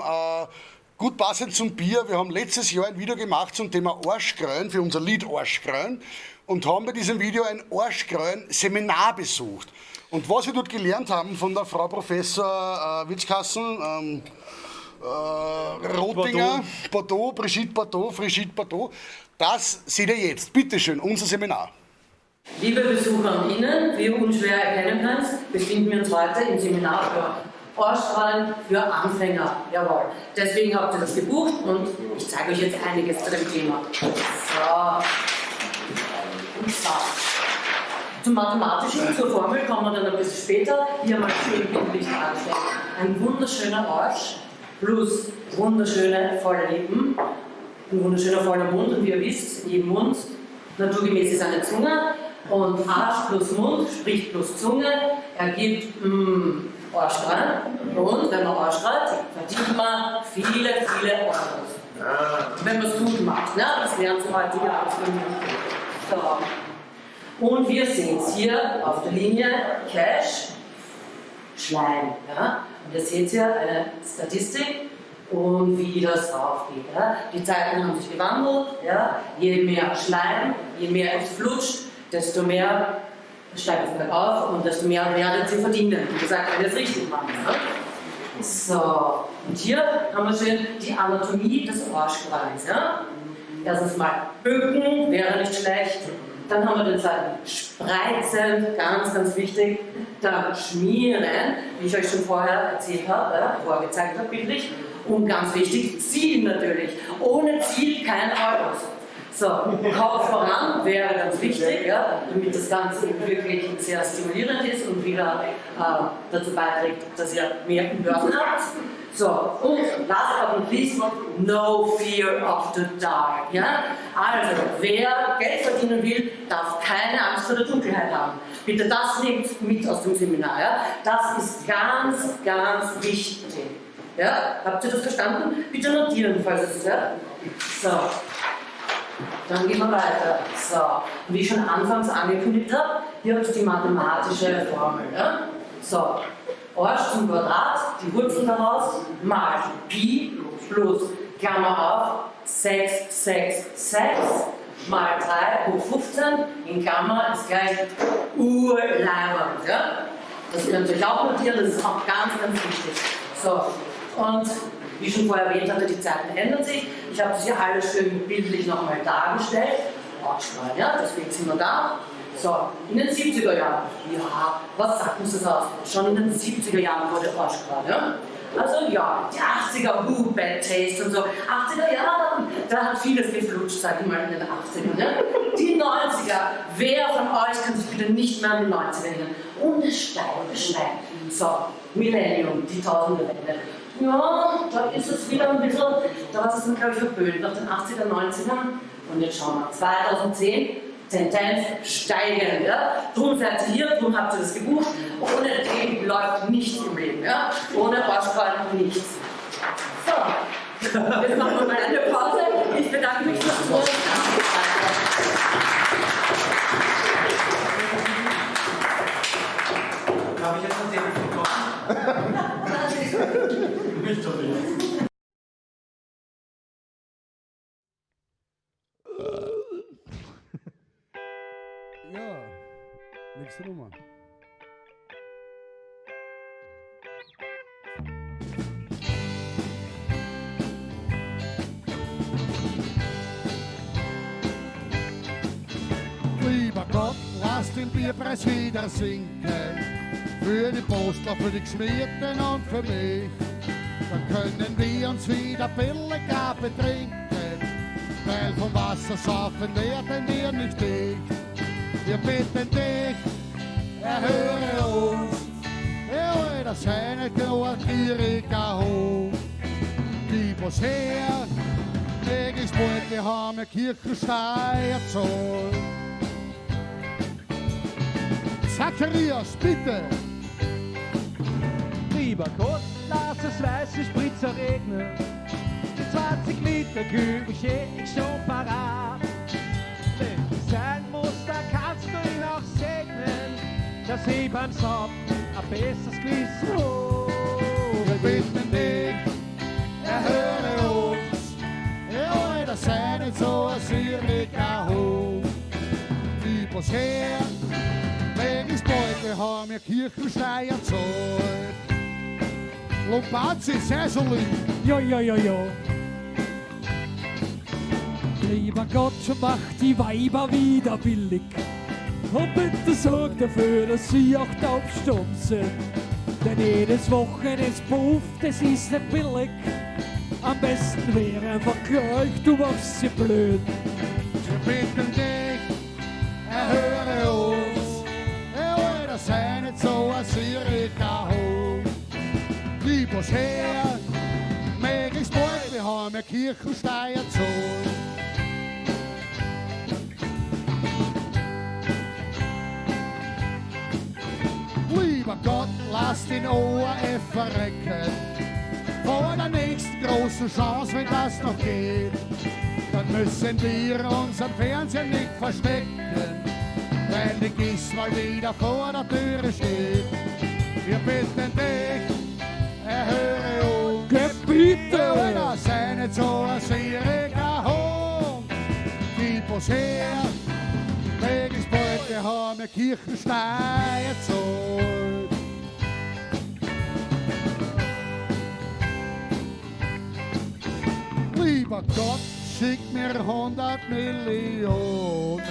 Speaker 4: Gut passend zum Bier. Wir haben letztes Jahr ein Video gemacht zum Thema Arschkrön, für unser Lied Arschkrön. Und haben bei diesem Video ein Arschkrön-Seminar besucht. Und was wir dort gelernt haben von der Frau Professor Witzkassen, Rotinger, Bordeaux, Brigitte Bardot, Brigitte Bardot, das seht ihr jetzt. Bitte schön, unser Seminar.
Speaker 5: Liebe Besucher und Innen, wie du unschwer erkennen kannst, befinden wir uns heute im Seminar für Ohrstrahlen für Anfänger. Jawohl. Deswegen habt ihr das gebucht und ich zeige euch jetzt einiges zu dem Thema. So. Und zwar. Zum Mathematischen, zur Formel kommen wir dann ein bisschen später. Hier mal schön bildlich dargestellt. Ein wunderschöner Arsch plus wunderschöne volle Lippen, ein wunderschöner voller Mund und wie ihr wisst, in jedem Mund naturgemäß ist eine Zunge und Arsch plus Mund spricht plus Zunge ergibt Arschkrallen. Und wenn man Arsch schreit, verdient man viele, viele Euros. Wenn man es gut macht, ne? Das lernt ihr heute ja alles von mir. So. Und wir sehen es hier auf der Linie Cash, Schleim. Ja? Und ihr seht hier eine Statistik und wie das raufgeht. Ja? Die Zeiten haben sich gewandelt. Ja? Je mehr Schleim, je mehr es flutscht, desto mehr steigt es bergauf und desto mehr werdet ihr verdienen. Wie gesagt, wenn ihr es richtig macht. Ne? So, und hier haben wir schön die Anatomie des Arschgreins. Ja? Erstens mal bücken, wäre nicht schlecht. Dann haben wir den zweiten Spreizen, ganz, ganz wichtig. Dann schmieren, wie ich euch schon vorher erzählt habe, ja, vorgezeigt habe bildlich. Und ganz wichtig, Ziel natürlich. Ohne Ziel kein Euros. So, Kopf voran wäre ganz wichtig, ja, damit das Ganze eben wirklich sehr stimulierend ist und wieder dazu beiträgt, dass ihr mehr Börsen habt. So, und last but not least, no fear of the dark. Ja? Also, wer Geld verdienen will, darf keine Angst vor der Dunkelheit haben. Bitte das nehmt mit aus dem Seminar. Ja? Das ist ganz, ganz wichtig. Ja? Habt ihr das verstanden? Bitte notieren, falls es ist. Ja? So. Dann gehen wir weiter. So, und wie ich schon anfangs angekündigt habe, hier habt ihr die mathematische Formel. Ja? So, Arsch zum Quadrat, die Wurzel daraus, mal Pi plus, Klammer auf, 6, 6, 6, mal 3 hoch 15, in Klammer ist gleich Urleibernd. Ja? Das könnt ihr euch auch notieren, das ist auch ganz, ganz wichtig. So, und wie ich schon vorher erwähnt hatte, die Zeiten ändern sich. Ich habe das hier alles schön bildlich nochmal dargestellt. Arschschwein, ja, deswegen sind wir da. So, in den 70er Jahren, ja, was sagt uns das aus? Schon in den 70er Jahren wurde Arschschwein, ja? Also ja, die 80er, Bad Taste und so. 80er Jahre, da hat vieles geflutscht, sag ich mal, in den 80ern. Ne? Die 90er, wer von euch kann sich bitte nicht mehr an die 90er erinnern? Und es steigt, es steigt. So, Millennium, die Tausendewende. Ja, da ist es wieder ein bisschen, da war es dann, glaube ich, verböhnt, nach den 80er, 90ern. Und jetzt schauen wir, 2010, Tendenz steigend. Ja? Drum seid ihr hier, drum habt ihr das gebucht. Ohne dem läuft nichts im Leben. Ja? Ohne Arschballen nichts. So, jetzt machen wir mal eine Pause. Ich bedanke mich fürs Zuhören.
Speaker 7: Habe ich jetzt ein Telefon bekommen? Nicht so viel.
Speaker 1: Ja, nächste Nummer. Lieber Gott, lass den Bierpreis wieder sinken. Für die Postler, für die Geschmierten und für mich. Dann können wir uns wieder billiger betrinken. Weil vom Wasser saufen werden wir nicht dicht. Wir bitten dich, erhöre uns. Ja, Alter, sei nicht nur ein gieriger Hund. Gib uns her, möglichst bald, wir haben ja Kirchensteuer zahlt. Zacharias, bitte!
Speaker 7: Lieber Gott, lass es weiße Spritzer regnen. Die 20 Liter Kübel ich schon parat. Wenn es sein muss, da kannst du ihn auch segnen, dass ich beim Saufen ein besseres Gewissen hab.
Speaker 1: Wir bitten dich, erhöre uns. Ja, Alter, sei nicht so ein gieriger Hund. Gib uns her, möglichst bald, wir haben ja Kirchensteuer zahlt. Lombardi, sei so lieb.
Speaker 8: Ja, ja, ja, ja. Lieber Gott, mach die Weiber wieder billig. Und bitte sorg dafür, dass sie auch taubstumm sind. Denn jedes Wochenende Puff, das ist nicht billig. Am besten wäre einfach gleich, du machst sie blöd.
Speaker 1: Wir bitten dich, erhöre uns. Ja, Alter, sei nicht so ein gieriger Hund. Gib uns her, möglichst bald, wir haben ja Kirchensteuer zahlt. Lieber Gott, lass den ORF verrecken. Vor der nächsten großen Chance, wenn das noch geht, dann müssen wir unseren Fernseher nicht verstecken, weil die GIS mal wieder vor der Türe steht. Wir bitten dich, erhöre uns.
Speaker 8: Gebiete!
Speaker 1: Alter, sei nicht so ein gieriger Hund. Gib uns her, möglichst bald, wir haben ja Kirchensteuer zahlt. Lieber Gott, schick mir 100 Millionen,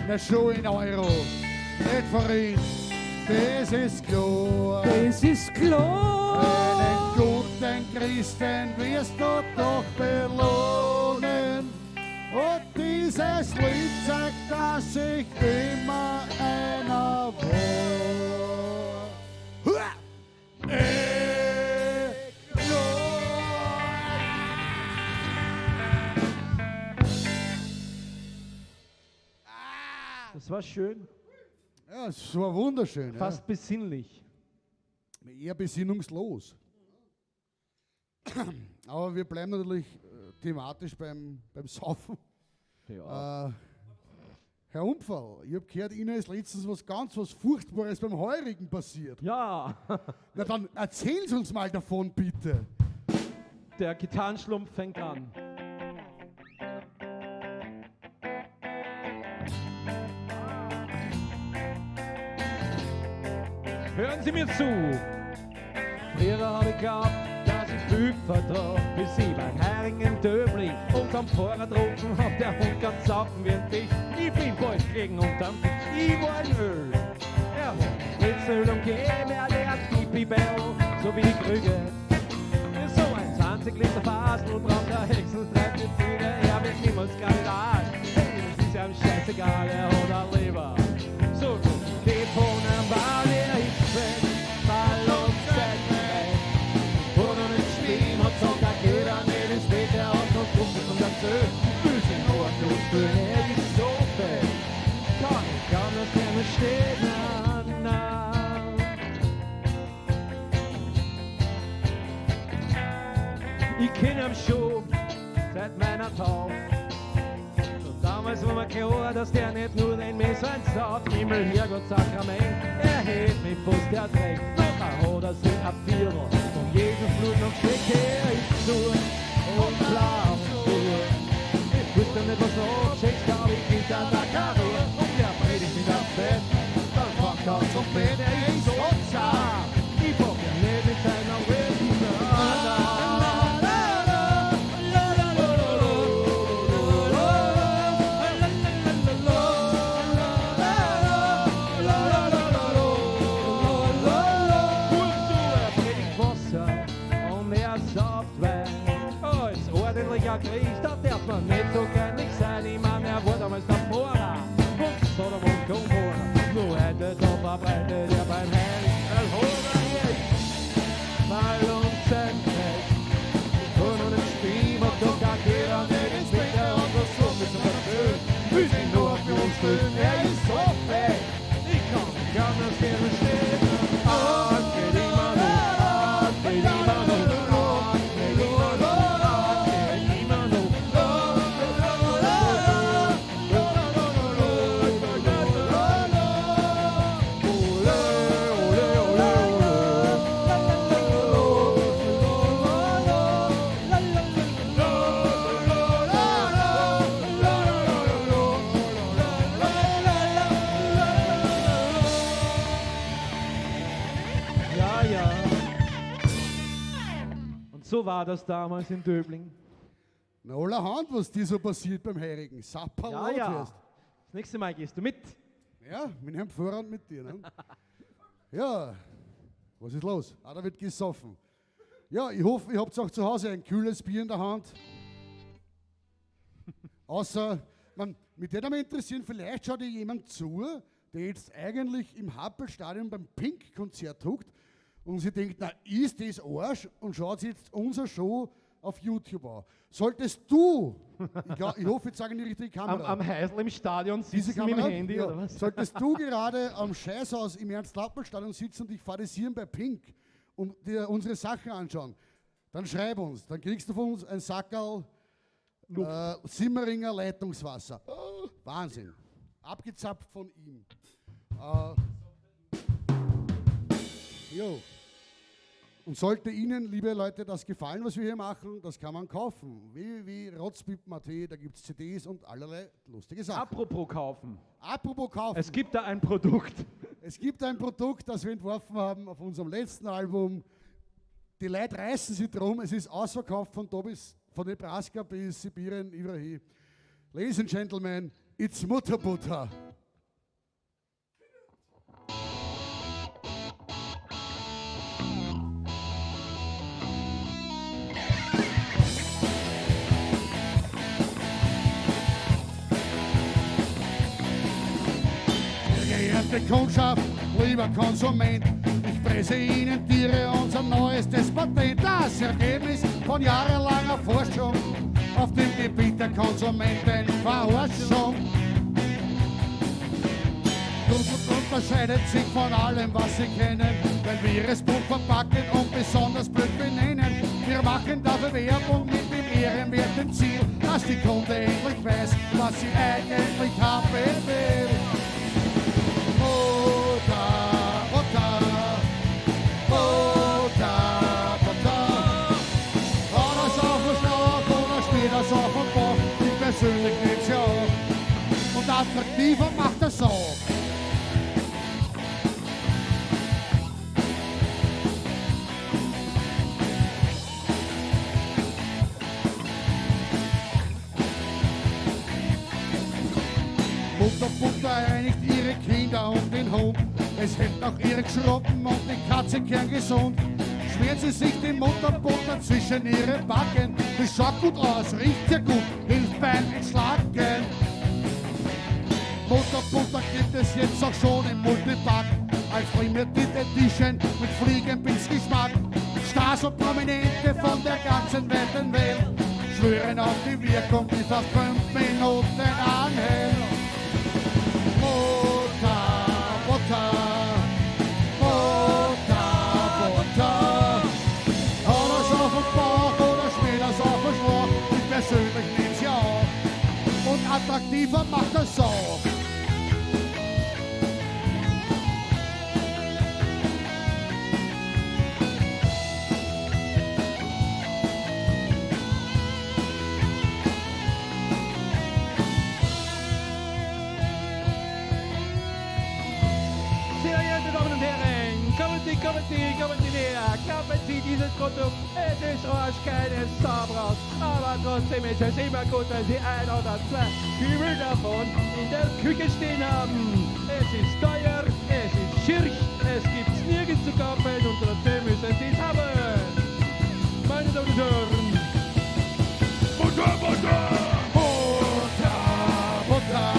Speaker 1: nicht schon in Euro, nicht Forint, das ist klar.
Speaker 8: Das ist klar.
Speaker 1: Einen guten Christen wirst du doch belohnen. Und dieses Lied zeigt, dass ich immer einer war. Hua!
Speaker 7: Das war schön.
Speaker 1: Ja, es war wunderschön.
Speaker 7: Fast besinnlich.
Speaker 1: Ja. Eher besinnungslos. Aber wir bleiben natürlich thematisch beim Saufen.
Speaker 7: Ja.
Speaker 1: Herr Umpferl, ich hab gehört, Ihnen ist letztens was ganz was Furchtbares beim Heurigen passiert.
Speaker 7: Ja.
Speaker 1: Na dann erzählen Sie uns mal davon, bitte.
Speaker 7: Der Gitarrenschlumpf fängt an. Hören Sie mir zu. Früher hab ich geglaubt, dass ich viel vertrag, bis ich beim Hering im Döbli unterm Fahrer getrunken hab, der Hund ganz saufen wie ein Tisch. Ich bin bald gelegen unterm Tisch. Ich war in Öl. Er hat Spritzöl und gegeben, er lernt die Bibel, so wie die Krüge. So ein 20 Liter Fasel braucht der Häcksel, treibt die Züge, er wird niemals Kandidat. Hey, das ist ihm scheißegal, er hat eine Leber. So gut, die Bohnen war der Hitze, Ball und Zeit.
Speaker 8: Ich kenn ihn schon seit meiner Taufe. Schon damals war mir klar, dass der nicht nur den Messer sauft. Himmel, Herrgott, Sakrament, er hätt mich fast ertränkt. Nachher hat er sich ein Viertel von Jesus Blut noch gesteckt. Er ist zu und blau zu. Ich wusste nicht, was noch abschickt, glaub ich, ist an der Karre. Und der predigt mit am Bett, dann fängt er zum Bett, er ist so zart. Ich pack ihn nicht mit seiner Welt. Wasser und er sauft Wein. Als ordentlicher Christ, da darf man nicht so kleinlich sein. Ich mein, er war damals der Pfarrer von Sodom und Gomorra. Nur heute da verbreitet er beim Heiligen Horer ist mal und sein Fest. Und nun im Spiel, und doch da geht er nicht ins Bett. Er hat das so mit seiner Föhn, will sich nur für uns stehen. Er ist so fett, ich kann nicht anders hier stehen. Ah, es geht immer noch, ah, es geht immer noch, ah, es geht immer noch, ah, es geht immer noch. Ja, ja. Und so war das damals in Döbling.
Speaker 1: Na, allerhand, was dir so passiert beim Heirigen. Sapperlot
Speaker 7: Ja, ja.
Speaker 1: wirst.
Speaker 7: Das nächste Mal gehst du mit.
Speaker 1: Ja, mit einem Vorrang mit dir. Ne? Ja, was ist los? Ah, da wird gesoffen. Ja, ich hoffe, ihr habt auch zu Hause ein kühles Bier in der Hand. Außer, man, mich würde mich interessieren, vielleicht schaut dir jemand zu, der jetzt eigentlich im Happelstadion beim Pink-Konzert hockt und sie denkt, na, ist das Arsch? Und schaut sich jetzt unsere Show auf YouTube an. Solltest du, ich, glaub, ich hoffe, jetzt sage ich die richtige Kamera.
Speaker 7: Am Heisel im Stadion
Speaker 1: Diese
Speaker 7: sitzen mit dem
Speaker 1: Kamera?
Speaker 7: Handy,
Speaker 1: ja.
Speaker 7: oder was?
Speaker 1: Solltest du gerade am Scheißhaus im Ernst-Happel-Stadion sitzen und dich fadisieren bei Pink und dir unsere Sachen anschauen, dann schreib uns. Dann kriegst du von uns ein Sackerl Simmeringer Leitungswasser. Oh, Wahnsinn. Abgezapft von ihm. Jo. Und sollte Ihnen, liebe Leute, das gefallen, was wir hier machen, das kann man kaufen. www.rotzpippen.at, da gibt es CDs und allerlei lustige Sachen.
Speaker 7: Apropos kaufen.
Speaker 1: Apropos kaufen.
Speaker 7: Es gibt da ein Produkt.
Speaker 1: Es gibt ein Produkt, das wir entworfen haben auf unserem letzten Album. Die Leute reißen sich drum. Es ist ausverkauft von, da bis, von Nebraska bis Sibirien, überall hin. Ladies and Gentlemen, it's Mutterbutter. Geehrte Kundschaft, lieber Konsument, ich präsentiere unser neuestes Patent. Das Ergebnis von jahrelanger Forschung auf dem Gebiet der Konsumentenverarschung. Unterscheidet sich von allem, was Sie kennen, weil wir es bunt verpacken und besonders blöd benennen. Wir machen dafür Werbung mit dem ehrenwerten Ziel, dass die Kunde endlich weiß, was sie eigentlich haben will. Mutter, Mutter, Mutter, Mutter. Hat er's auf dem Schlag oder steht er's auf dem Bauch, ich persönlich nehm's ja auch. Und attraktiver macht er's auch. Mutter, Butter reinigt ihre Kinder und den Hund. Es hält auch ihre Geschroppen und die Katze kerngesund. Schmiert sie sich die Mutterbutter zwischen ihre Backen. Das schaut gut aus, riecht sehr gut, hilft beim Entschlacken. Mutterbutter gibt es jetzt auch schon im Multipack. Als Limited Edition mit Fliegenpilzgeschmack. Stars und Prominente von der ganzen weiten Welt schwören auf die Wirkung, die fast 5 Minuten anhält. Mutter, Mutter, Mutter, Mutter. Hat er's auf dem Bauch oder schmiert vermachte Sau.
Speaker 8: Sehr geehrte Damen und Herren, kommen Sie, kommen Sie, kommen Sie näher. Kaufen Sie dieses Produkt. Es ist Arsch keine Saubraut, aber trotzdem ist es immer gut, wenn Sie ein oder zwei Kübel davon in der Küche stehen haben. Es ist teuer, es ist schirch, es gibt's nirgends zu kaufen und trotzdem müssen Sie es haben. Meine Damen und Herren,
Speaker 1: Butter, Butter! Butter, Butter!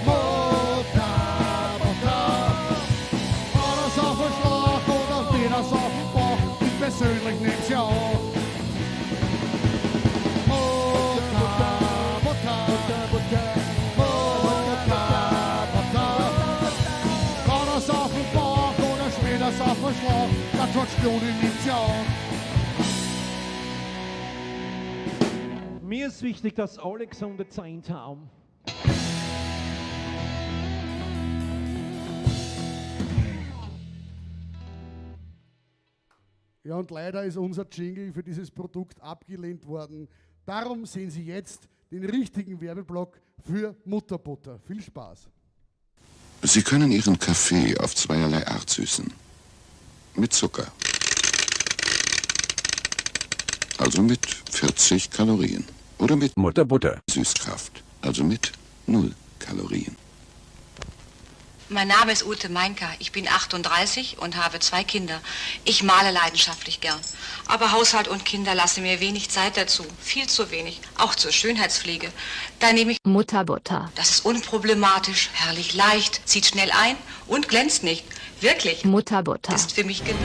Speaker 1: Butter, Butter! Oder auf den Schlag oder wieder auf den Bauch. Ich persönlich nehm's ja auch. Butter, Butter! Butter, Butter! Oder auf den Bauch oder später auf den Schlag. Der George Clooney nimmt's ja auch.
Speaker 7: Mir ist wichtig, dass alle gesunde Zähne haben.
Speaker 4: Ja, und leider ist unser Jingle für dieses Produkt abgelehnt worden. Darum sehen Sie jetzt den richtigen Werbeblock für Mutterbutter. Viel Spaß.
Speaker 9: Sie können Ihren Kaffee auf zweierlei Art süßen. Mit Zucker. Also mit 40 Kalorien. Oder mit Mutterbutter. Süßkraft. Also mit 0 Kalorien.
Speaker 5: Mein Name ist Ute Meinker. Ich bin 38 und habe 2 Kinder. Ich male leidenschaftlich gern. Aber Haushalt und Kinder lassen mir wenig Zeit dazu. Viel zu wenig. Auch zur Schönheitspflege. Da nehme ich
Speaker 10: Mutterbutter.
Speaker 5: Das ist unproblematisch, herrlich leicht, zieht schnell ein und glänzt nicht. Wirklich.
Speaker 10: Mutterbutter.
Speaker 5: Ist für mich genau.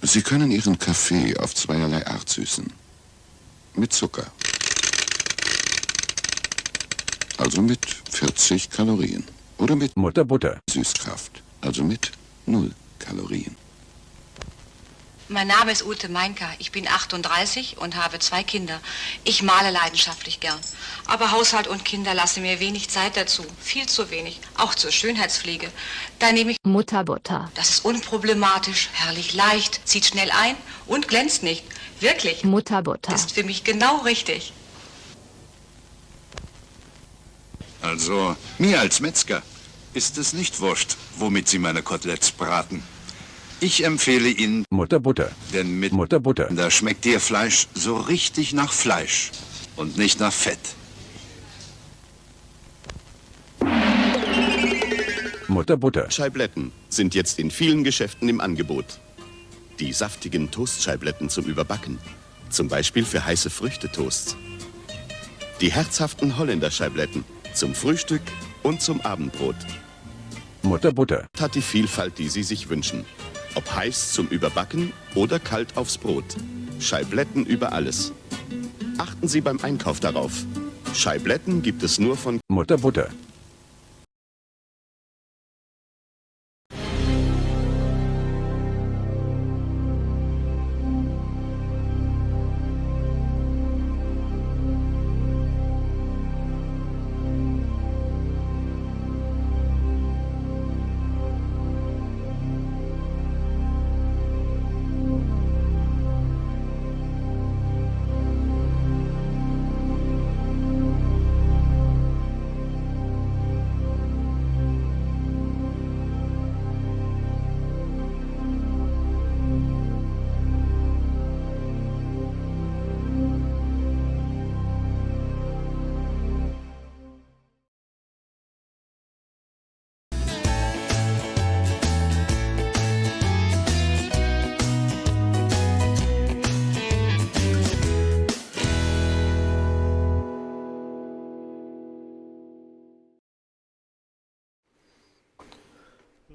Speaker 9: Sie können Ihren Kaffee auf zweierlei Art süßen. Mit Zucker. Also mit 40 Kalorien. Oder mit Mutterbutter. Süßkraft. Also mit 0 Kalorien.
Speaker 5: Mein Name ist Ute Meinker. Ich bin 38 und habe 2 Kinder. Ich male leidenschaftlich gern. Aber Haushalt und Kinder lassen mir wenig Zeit dazu. Viel zu wenig. Auch zur Schönheitspflege. Da nehme ich
Speaker 10: Mutterbutter.
Speaker 5: Das ist unproblematisch, herrlich leicht, zieht schnell ein und glänzt nicht. Wirklich.
Speaker 10: Mutterbutter.
Speaker 5: Ist für mich genau richtig.
Speaker 11: Also, mir als Metzger ist es nicht wurscht, womit Sie meine Koteletts braten. Ich empfehle Ihnen
Speaker 6: Mutterbutter.
Speaker 11: Denn mit
Speaker 6: Mutterbutter.
Speaker 11: Da schmeckt Ihr Fleisch so richtig nach Fleisch und nicht nach Fett.
Speaker 6: Mutterbutter.
Speaker 12: Scheibletten sind jetzt in vielen Geschäften im Angebot. Die saftigen Toastscheibletten zum Überbacken. Zum Beispiel für heiße Früchtetoasts. Die herzhaften Holländer-Scheibletten zum Frühstück und zum Abendbrot.
Speaker 6: Mutterbutter.
Speaker 12: Hat die Vielfalt, die Sie sich wünschen. Ob heiß zum Überbacken oder kalt aufs Brot. Scheibletten über alles. Achten Sie beim Einkauf darauf. Scheibletten gibt es nur von
Speaker 6: Mutterbutter.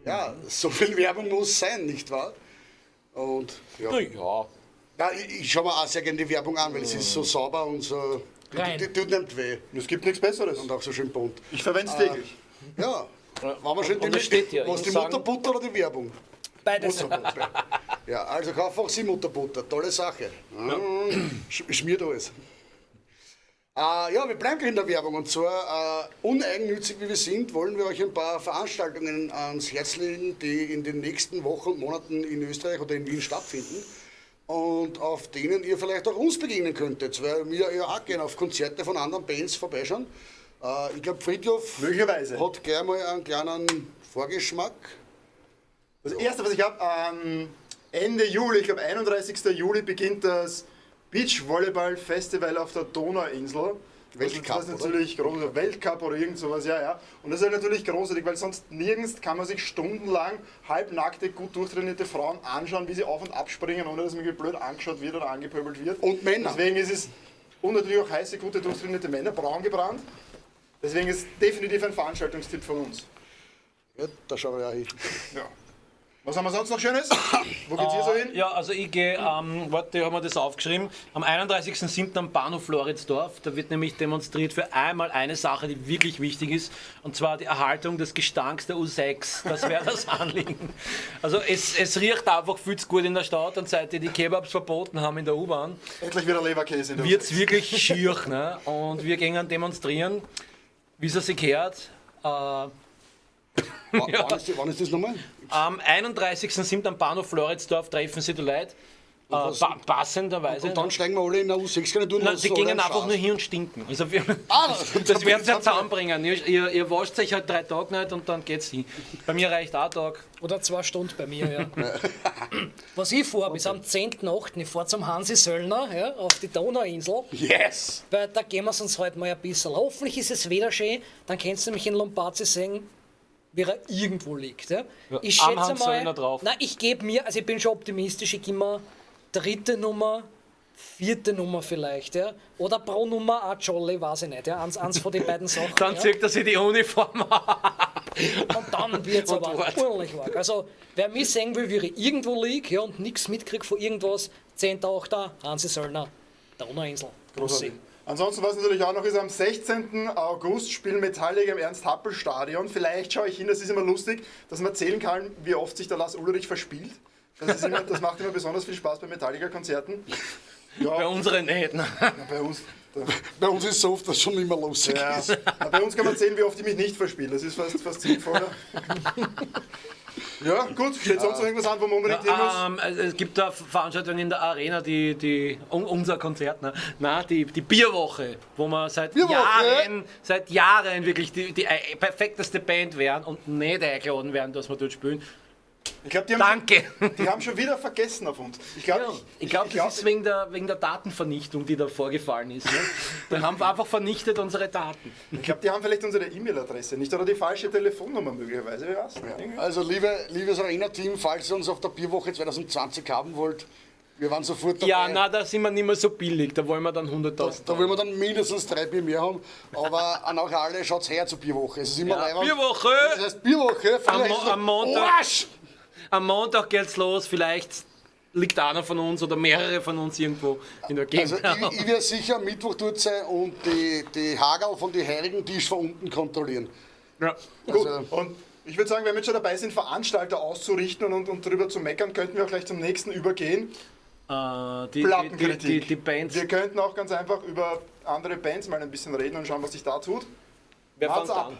Speaker 4: Ja, so viel Werbung muss sein, nicht wahr? Und, ja.
Speaker 7: Na ja.
Speaker 4: Ja, ich schaue mir auch sehr gerne die Werbung an, weil es ist so sauber und so.
Speaker 3: Rein.
Speaker 4: Die tut nicht weh.
Speaker 2: Es gibt nichts Besseres.
Speaker 4: Und auch so schön bunt.
Speaker 2: Ich verwende es täglich.
Speaker 4: Ja, wenn wir schon
Speaker 7: Und es steht ja,
Speaker 4: was
Speaker 7: ich
Speaker 4: die
Speaker 7: muss sagen-
Speaker 4: Mutterbutter oder die Werbung?
Speaker 3: Beides.
Speaker 4: Mutterbutter. Ja, also kauf auch Sie Mutterbutter, tolle Sache. Schmiert alles. Ja, wir bleiben gleich in der Werbung und zwar, uneigennützig wie wir sind, wollen wir euch ein paar Veranstaltungen ans Herz legen, die in den nächsten Wochen und Monaten in Österreich oder in Wien stattfinden und auf denen ihr vielleicht auch uns begegnen könntet, weil wir ja auch gerne auf Konzerte von anderen Bands vorbeischauen. Ich glaube, Friedhof hat gleich mal einen kleinen Vorgeschmack.
Speaker 2: Das erste, was ich habe, Ende Juli, ich glaube 31. Juli, beginnt das Beachvolleyball Festival auf der Donauinsel.
Speaker 4: Weltcup,
Speaker 2: das ist natürlich groß, Weltcup oder irgend sowas, ja, ja. Und das ist halt natürlich großartig, weil sonst nirgends kann man sich stundenlang halbnackte, gut durchtrainierte Frauen anschauen, wie sie auf und abspringen, ohne dass man blöd angeschaut wird oder angepöbelt wird.
Speaker 4: Und Männer.
Speaker 2: Deswegen ist es, und natürlich auch heiße, gute, durchtrainierte Männer, braun gebrannt. Deswegen ist es definitiv ein Veranstaltungstipp von uns.
Speaker 4: Ja, da schauen wir ja hin.
Speaker 2: Ja. Was haben wir sonst noch Schönes? Wo geht's hier so hin?
Speaker 7: Ja, also ich gehe, warte, ich habe mir das aufgeschrieben, am 31.07. am Bahnhof Floridsdorf, da wird nämlich demonstriert für einmal eine Sache, die wirklich wichtig ist, und zwar die Erhaltung des Gestanks der U6. Das wäre das Anliegen. Also es riecht einfach viel zu gut in der Stadt und seit die Kebabs verboten haben in der U-Bahn,
Speaker 2: endlich wieder Leberkäse in der
Speaker 7: wird's
Speaker 2: U6.
Speaker 7: wirklich schier, ne? Und wir gehen demonstrieren, wie es sich gehört.
Speaker 4: Ja. Wann ist das nochmal?
Speaker 7: Am 31.07. am Bahnhof Floridsdorf treffen sich die Leute. Passenderweise.
Speaker 4: Und dann steigen wir alle in der U6 keine Tun.
Speaker 7: Nein, sie gingen einfach nur hin und stinken. Also wir, das werden sie ja zusammenbringen. Ihr wascht euch halt 3 Tage nicht und dann geht's hin. Bei mir reicht ein Tag.
Speaker 3: Oder 2 Stunden bei mir, ja. Was ich vorhabe, ist am 10.8. Ich fahre zum Hansi Söllner, ja, auf die Donauinsel.
Speaker 4: Yes!
Speaker 3: Weil da gehen wir uns heute mal ein bisschen. Hoffentlich ist es wieder schön. Dann kannst du nämlich in Lombardsee sehen, wie er irgendwo liegt. Ja.
Speaker 7: Ja,
Speaker 3: Ich
Speaker 7: am
Speaker 3: schätze
Speaker 7: Hans
Speaker 3: mal,
Speaker 7: Söllner drauf.
Speaker 3: Nein, ich gebe mir, also ich bin schon optimistisch, ich gebe mir 3. Nummer, 4. Nummer vielleicht, ja. Oder pro Nummer auch Jolly, weiß ich nicht, ja. Eins von den beiden Sachen.
Speaker 7: Dann
Speaker 3: ja.
Speaker 7: zieht er sich die Uniform an.
Speaker 3: Und dann wird es
Speaker 7: Und
Speaker 3: aber
Speaker 7: wart.
Speaker 3: ordentlich arg. Also, wer mich sehen will, wie ich irgendwo liege, ja, und nichts mitkriegt von irgendwas, 10.8. Hansi Söllner, Donauinsel.
Speaker 2: Großartig. Ansonsten, was natürlich auch noch ist, am 16. August spielen Metallica im Ernst-Happel-Stadion. Vielleicht schaue ich hin, das ist immer lustig, dass man zählen kann, wie oft sich der Lars Ulrich verspielt. Das, ist immer, das macht immer besonders viel Spaß bei Metallica-Konzerten. Ja.
Speaker 7: Bei unseren nicht. Ne?
Speaker 2: Ja, bei uns.
Speaker 4: Bei uns ist es so oft, dass schon immer lustig
Speaker 2: ja.
Speaker 4: ist.
Speaker 2: Na, bei uns kann man sehen, wie oft ich mich nicht verspiele. Das ist fast sinnvoller. Ja, gut. Steht sonst noch irgendwas an, wo man unbedingt hin muss?
Speaker 7: Es gibt da Veranstaltungen in der Arena, unser Konzert, ne? Nein, die Bierwoche, wo wir seit Jahren wirklich die perfekteste Band wären und nicht eingeladen werden, dass wir dort spielen.
Speaker 2: Ich glaub, die haben
Speaker 7: Danke.
Speaker 2: Schon, die haben schon wieder vergessen auf uns. Ich glaube,
Speaker 7: ja, ich glaub, das ist wegen der Datenvernichtung, die da vorgefallen ist. Ne? Da haben wir einfach vernichtet unsere Daten.
Speaker 2: Ich glaube, die haben vielleicht unsere E-Mail-Adresse nicht oder die falsche Telefonnummer möglicherweise. Wer weiß.
Speaker 4: Ja. Also, liebes Arena-Team, falls ihr uns auf der Bierwoche 2020 haben wollt, wir waren sofort dabei.
Speaker 7: Ja, na, da sind wir nicht mehr so billig, da wollen wir dann 100.000.
Speaker 4: Da wollen wir dann mindestens 3 Bier mehr haben. Aber an euch alle, schaut her zur Bierwoche. Es ist immer
Speaker 7: ja, Bierwoche!
Speaker 4: Das heißt Bierwoche.
Speaker 7: Am Montag.
Speaker 4: Arsch!
Speaker 7: Am Montag geht's los, vielleicht liegt einer von uns oder mehrere von uns irgendwo in der Gegend.
Speaker 4: Also ich werde sicher am Mittwoch dort sein und die Hagerl von den Heiligen Tisch von unten kontrollieren.
Speaker 7: Ja.
Speaker 2: Gut, also, und ich würde sagen, wenn wir jetzt schon dabei sind, Veranstalter auszurichten und drüber zu meckern, könnten wir auch gleich zum nächsten übergehen.
Speaker 7: Die
Speaker 2: Plattenkritik.
Speaker 7: Die Bands.
Speaker 2: Wir könnten auch ganz einfach über andere Bands mal ein bisschen reden und schauen, was sich da tut.
Speaker 7: Wer fängt an?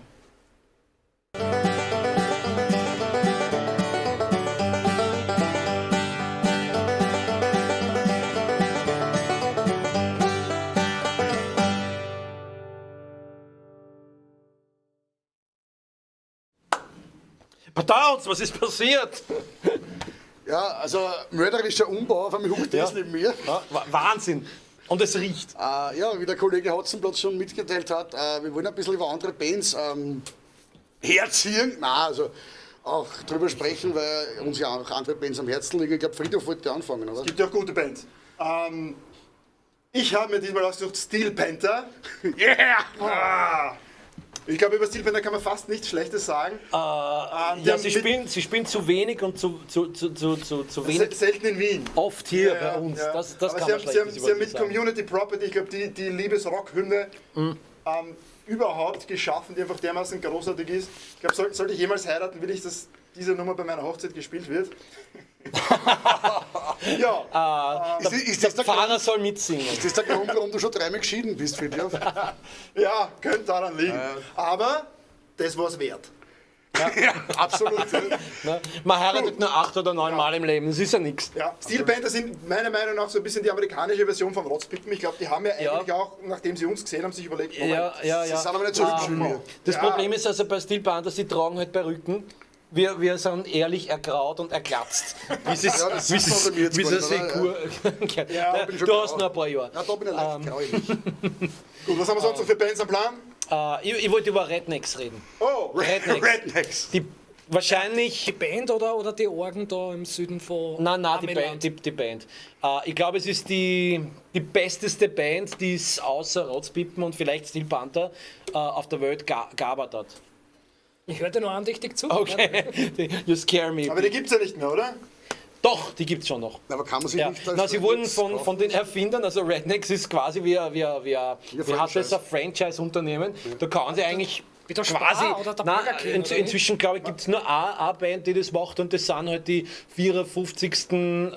Speaker 7: Verdammt, was ist passiert?
Speaker 4: Ja, also mörderischer Umbau, auf einmal huckt das nicht mehr.
Speaker 7: Ja, Wahnsinn. Und es riecht.
Speaker 4: Ja, wie der Kollege Hotzenplotz schon mitgeteilt hat, wir wollen ein bisschen über andere Bands herziehen. Nein, also auch drüber sprechen, weil uns ja auch andere Bands am Herzen liegen. Ich glaube, Friedhof wollte anfangen, oder?
Speaker 2: Es gibt ja auch gute Bands. Ich habe mir diesmal ausgesucht Steel Panther.
Speaker 4: Yeah!
Speaker 2: Ah. Ich glaube, über Steel Panther kann man fast nichts Schlechtes sagen.
Speaker 7: Ja, sie spielen zu wenig und zu wenig.
Speaker 2: Selten in Wien.
Speaker 7: Oft hier
Speaker 2: ja,
Speaker 7: bei uns.
Speaker 2: Ja.
Speaker 7: Das
Speaker 2: Aber
Speaker 7: kann man
Speaker 2: sie haben mit Community Property, ich glaube, die Liebesrock-Hymne überhaupt geschaffen, die einfach dermaßen großartig ist. Ich glaube, sollte ich jemals heiraten, will ich, dass diese Nummer bei meiner Hochzeit gespielt wird. Ja.
Speaker 4: Ist das
Speaker 7: der Pfarrer soll mitsingen.
Speaker 4: Ist das der Grund, warum du schon dreimal geschieden bist, Friedhof?
Speaker 2: Ja, könnte daran liegen. Aber das war's wert.
Speaker 4: Ja, absolut.
Speaker 7: Ne? Man heiratet nur 8 oder 9 Mal im Leben, das ist ja nichts.
Speaker 2: Ja, Steel Panther sind meiner Meinung nach so ein bisschen die amerikanische Version von Rotzpippen. Ich glaube, die haben ja eigentlich auch, nachdem sie uns gesehen haben, sich überlegt, Moment,
Speaker 7: Ja, ja, ja.
Speaker 4: Sie sind aber nicht so hübsch wie wir.
Speaker 7: Das
Speaker 2: Ja.
Speaker 7: Problem ist also bei Steel Panther, sie tragen halt Perücken. Wir sind ehrlich ergraut und erglatzt. Wie es
Speaker 4: Ja, das
Speaker 7: wie
Speaker 4: sieht man bei mir jetzt
Speaker 7: wie
Speaker 4: gar
Speaker 7: es
Speaker 4: nicht, oder?
Speaker 7: Figur.
Speaker 2: Ja,
Speaker 4: bin schon
Speaker 7: du hast
Speaker 4: grau.
Speaker 7: noch ein paar Jahre.
Speaker 4: Ja, da bin ich leicht graulich.
Speaker 2: Gut, was haben wir sonst noch für Bands am Plan?
Speaker 7: Ich wollte über Rednecks reden.
Speaker 2: Oh,
Speaker 7: Rednecks.
Speaker 4: Rednecks.
Speaker 7: Die wahrscheinlich.
Speaker 3: Die Band oder die Orgen da im Süden von
Speaker 7: Nein, nein, die
Speaker 3: Amiland?
Speaker 7: Band. Die Band. Ich glaube, es ist die besteste Band, die es außer Rotzpippen und vielleicht Steel Panther auf der Welt gabert hat.
Speaker 3: Ich hörte nur andächtig zu.
Speaker 7: Okay, you scare me.
Speaker 2: Aber die gibt's ja nicht mehr, oder?
Speaker 7: Doch, die gibt's schon noch.
Speaker 4: Aber kann man sich
Speaker 7: Ja.
Speaker 4: nicht als
Speaker 7: Na, sie wurden
Speaker 4: Rednecks
Speaker 7: von den Erfindern, also Rednecks ist quasi wie ein, wie ein, wie ein, wie hat das ein Franchise-Unternehmen. Da kann sie eigentlich
Speaker 3: Wie der Spar
Speaker 7: quasi.
Speaker 3: oder der
Speaker 7: Nein,
Speaker 3: Burger King, oder wie?
Speaker 7: inzwischen, glaube ich, gibt es nur eine Band, die das macht und das sind halt die 54.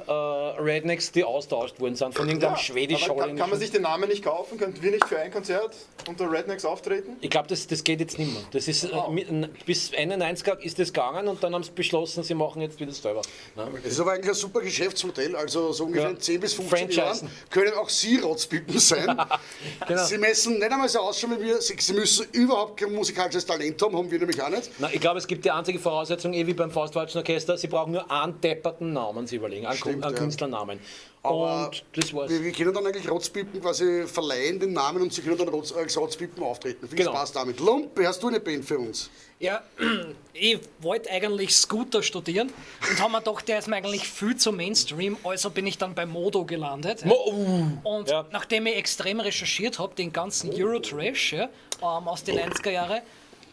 Speaker 7: Rednecks, die austauscht worden sind von irgendeinem schwedisch
Speaker 2: Aber kann man sich den Namen nicht kaufen? Könnten wir nicht für ein Konzert unter Rednecks auftreten?
Speaker 7: Ich glaube, das geht jetzt nicht mehr. Das ist, bis Ende 90er ist das gegangen und dann haben sie beschlossen, sie machen jetzt wieder selber. Ne?
Speaker 4: Das ist aber eigentlich ein super Geschäftsmodell. Also so ungefähr
Speaker 7: Ja.
Speaker 4: in 10 bis 15
Speaker 7: Franchisen.
Speaker 4: Jahren können auch Sie Rotzpippen sein.
Speaker 7: Genau.
Speaker 4: Sie müssen nicht einmal so ausschauen wie wir. Sie müssen überhaupt kein musikalisches Talent haben, haben wir nämlich auch nicht.
Speaker 7: Na, ich glaube, es gibt die einzige Voraussetzung, eh wie beim Faustwatschen Orchester, sie brauchen nur einen depperten Namen sich überlegen, einen,
Speaker 4: Stimmt,
Speaker 7: einen
Speaker 4: ja.
Speaker 7: Künstlernamen.
Speaker 4: Aber
Speaker 7: und das war's.
Speaker 4: Wir können dann eigentlich Rotzpippen quasi verleihen, den Namen, und sie können dann als Rotzpippen auftreten. Viel
Speaker 7: Genau.
Speaker 4: Spaß damit. Lumpe, hast du eine Band für uns?
Speaker 3: Ja, ich wollte eigentlich Scooter studieren und habe mir gedacht, der ist mir eigentlich viel zu Mainstream, also bin ich dann bei Modo gelandet. Und
Speaker 7: Ja.
Speaker 3: nachdem ich extrem recherchiert habe, den ganzen Eurotrash, ja, aus den 90er Jahren,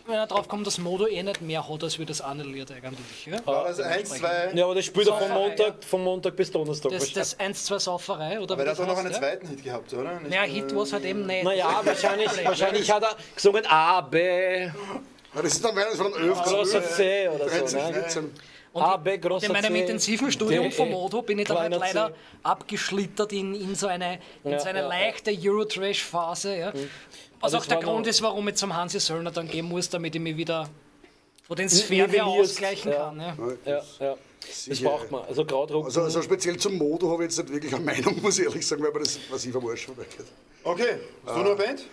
Speaker 3: bin ich drauf gekommen, dass Modo eh nicht mehr hat, als wir das annulliert eigentlich. Ja.
Speaker 2: War das 1, 2?
Speaker 7: Ja, aber das spielt er
Speaker 3: Sauferei,
Speaker 7: von Montag bis Donnerstag.
Speaker 3: Das 1, 2 Sauferei, oder
Speaker 2: Aber
Speaker 3: wie
Speaker 2: der hat
Speaker 3: das
Speaker 2: doch noch
Speaker 3: heißt,
Speaker 2: einen
Speaker 3: ja?
Speaker 2: zweiten Hit gehabt, oder? Nicht,
Speaker 3: Naja, Hit war es halt eben nicht.
Speaker 7: Naja, wahrscheinlich hat er gesungen A, B,
Speaker 4: Ja, das ist dann meines von 11,
Speaker 7: großer
Speaker 4: 12,
Speaker 7: C oder so.
Speaker 4: 13,
Speaker 7: Ne?
Speaker 4: 14.
Speaker 3: Und
Speaker 7: A, B, großer
Speaker 3: in meinem
Speaker 7: C,
Speaker 3: intensiven Studium
Speaker 7: D,
Speaker 3: von
Speaker 7: E,
Speaker 3: Modo bin ich dann halt
Speaker 7: kleiner C.
Speaker 3: leider abgeschlittert in so eine, in
Speaker 7: Ja,
Speaker 3: so eine
Speaker 7: ja, ja.
Speaker 3: leichte Eurotrash-Phase. Ja. Was
Speaker 7: Aber
Speaker 3: auch
Speaker 7: das
Speaker 3: der
Speaker 7: war
Speaker 3: Grund
Speaker 7: noch-
Speaker 3: ist, warum ich zum Hansi Söllner dann gehen muss, damit ich mich wieder von den Sphären her
Speaker 7: Nivellierst,
Speaker 3: ausgleichen
Speaker 7: ja.
Speaker 3: kann. Ja.
Speaker 7: Ja, ja. Das braucht man. Also Krautrock.
Speaker 4: Also speziell zum Modo habe ich jetzt nicht wirklich eine Meinung, muss ich ehrlich sagen, weil mir das massiv am Arsch vorbeigeht.
Speaker 2: Okay, hast du noch eine Band?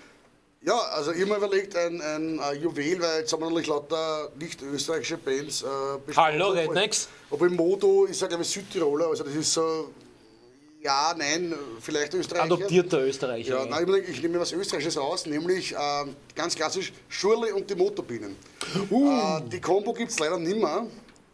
Speaker 4: Ja, also ich habe mir überlegt, ein Juwel, weil jetzt haben wir natürlich lauter nicht österreichische Bands besprochen.
Speaker 7: Hallo, Rednecks.
Speaker 4: Obwohl Modo ist ja, glaube ich, Südtiroler, also das ist so, ja, nein, vielleicht Österreicher.
Speaker 7: Adoptierter Österreicher.
Speaker 4: Ja, nein, ich, mir gedacht, ich nehme mir was Österreichisches raus, nämlich ganz klassisch Schurle und die Motorbienen. Die Kombo gibt es leider nicht mehr,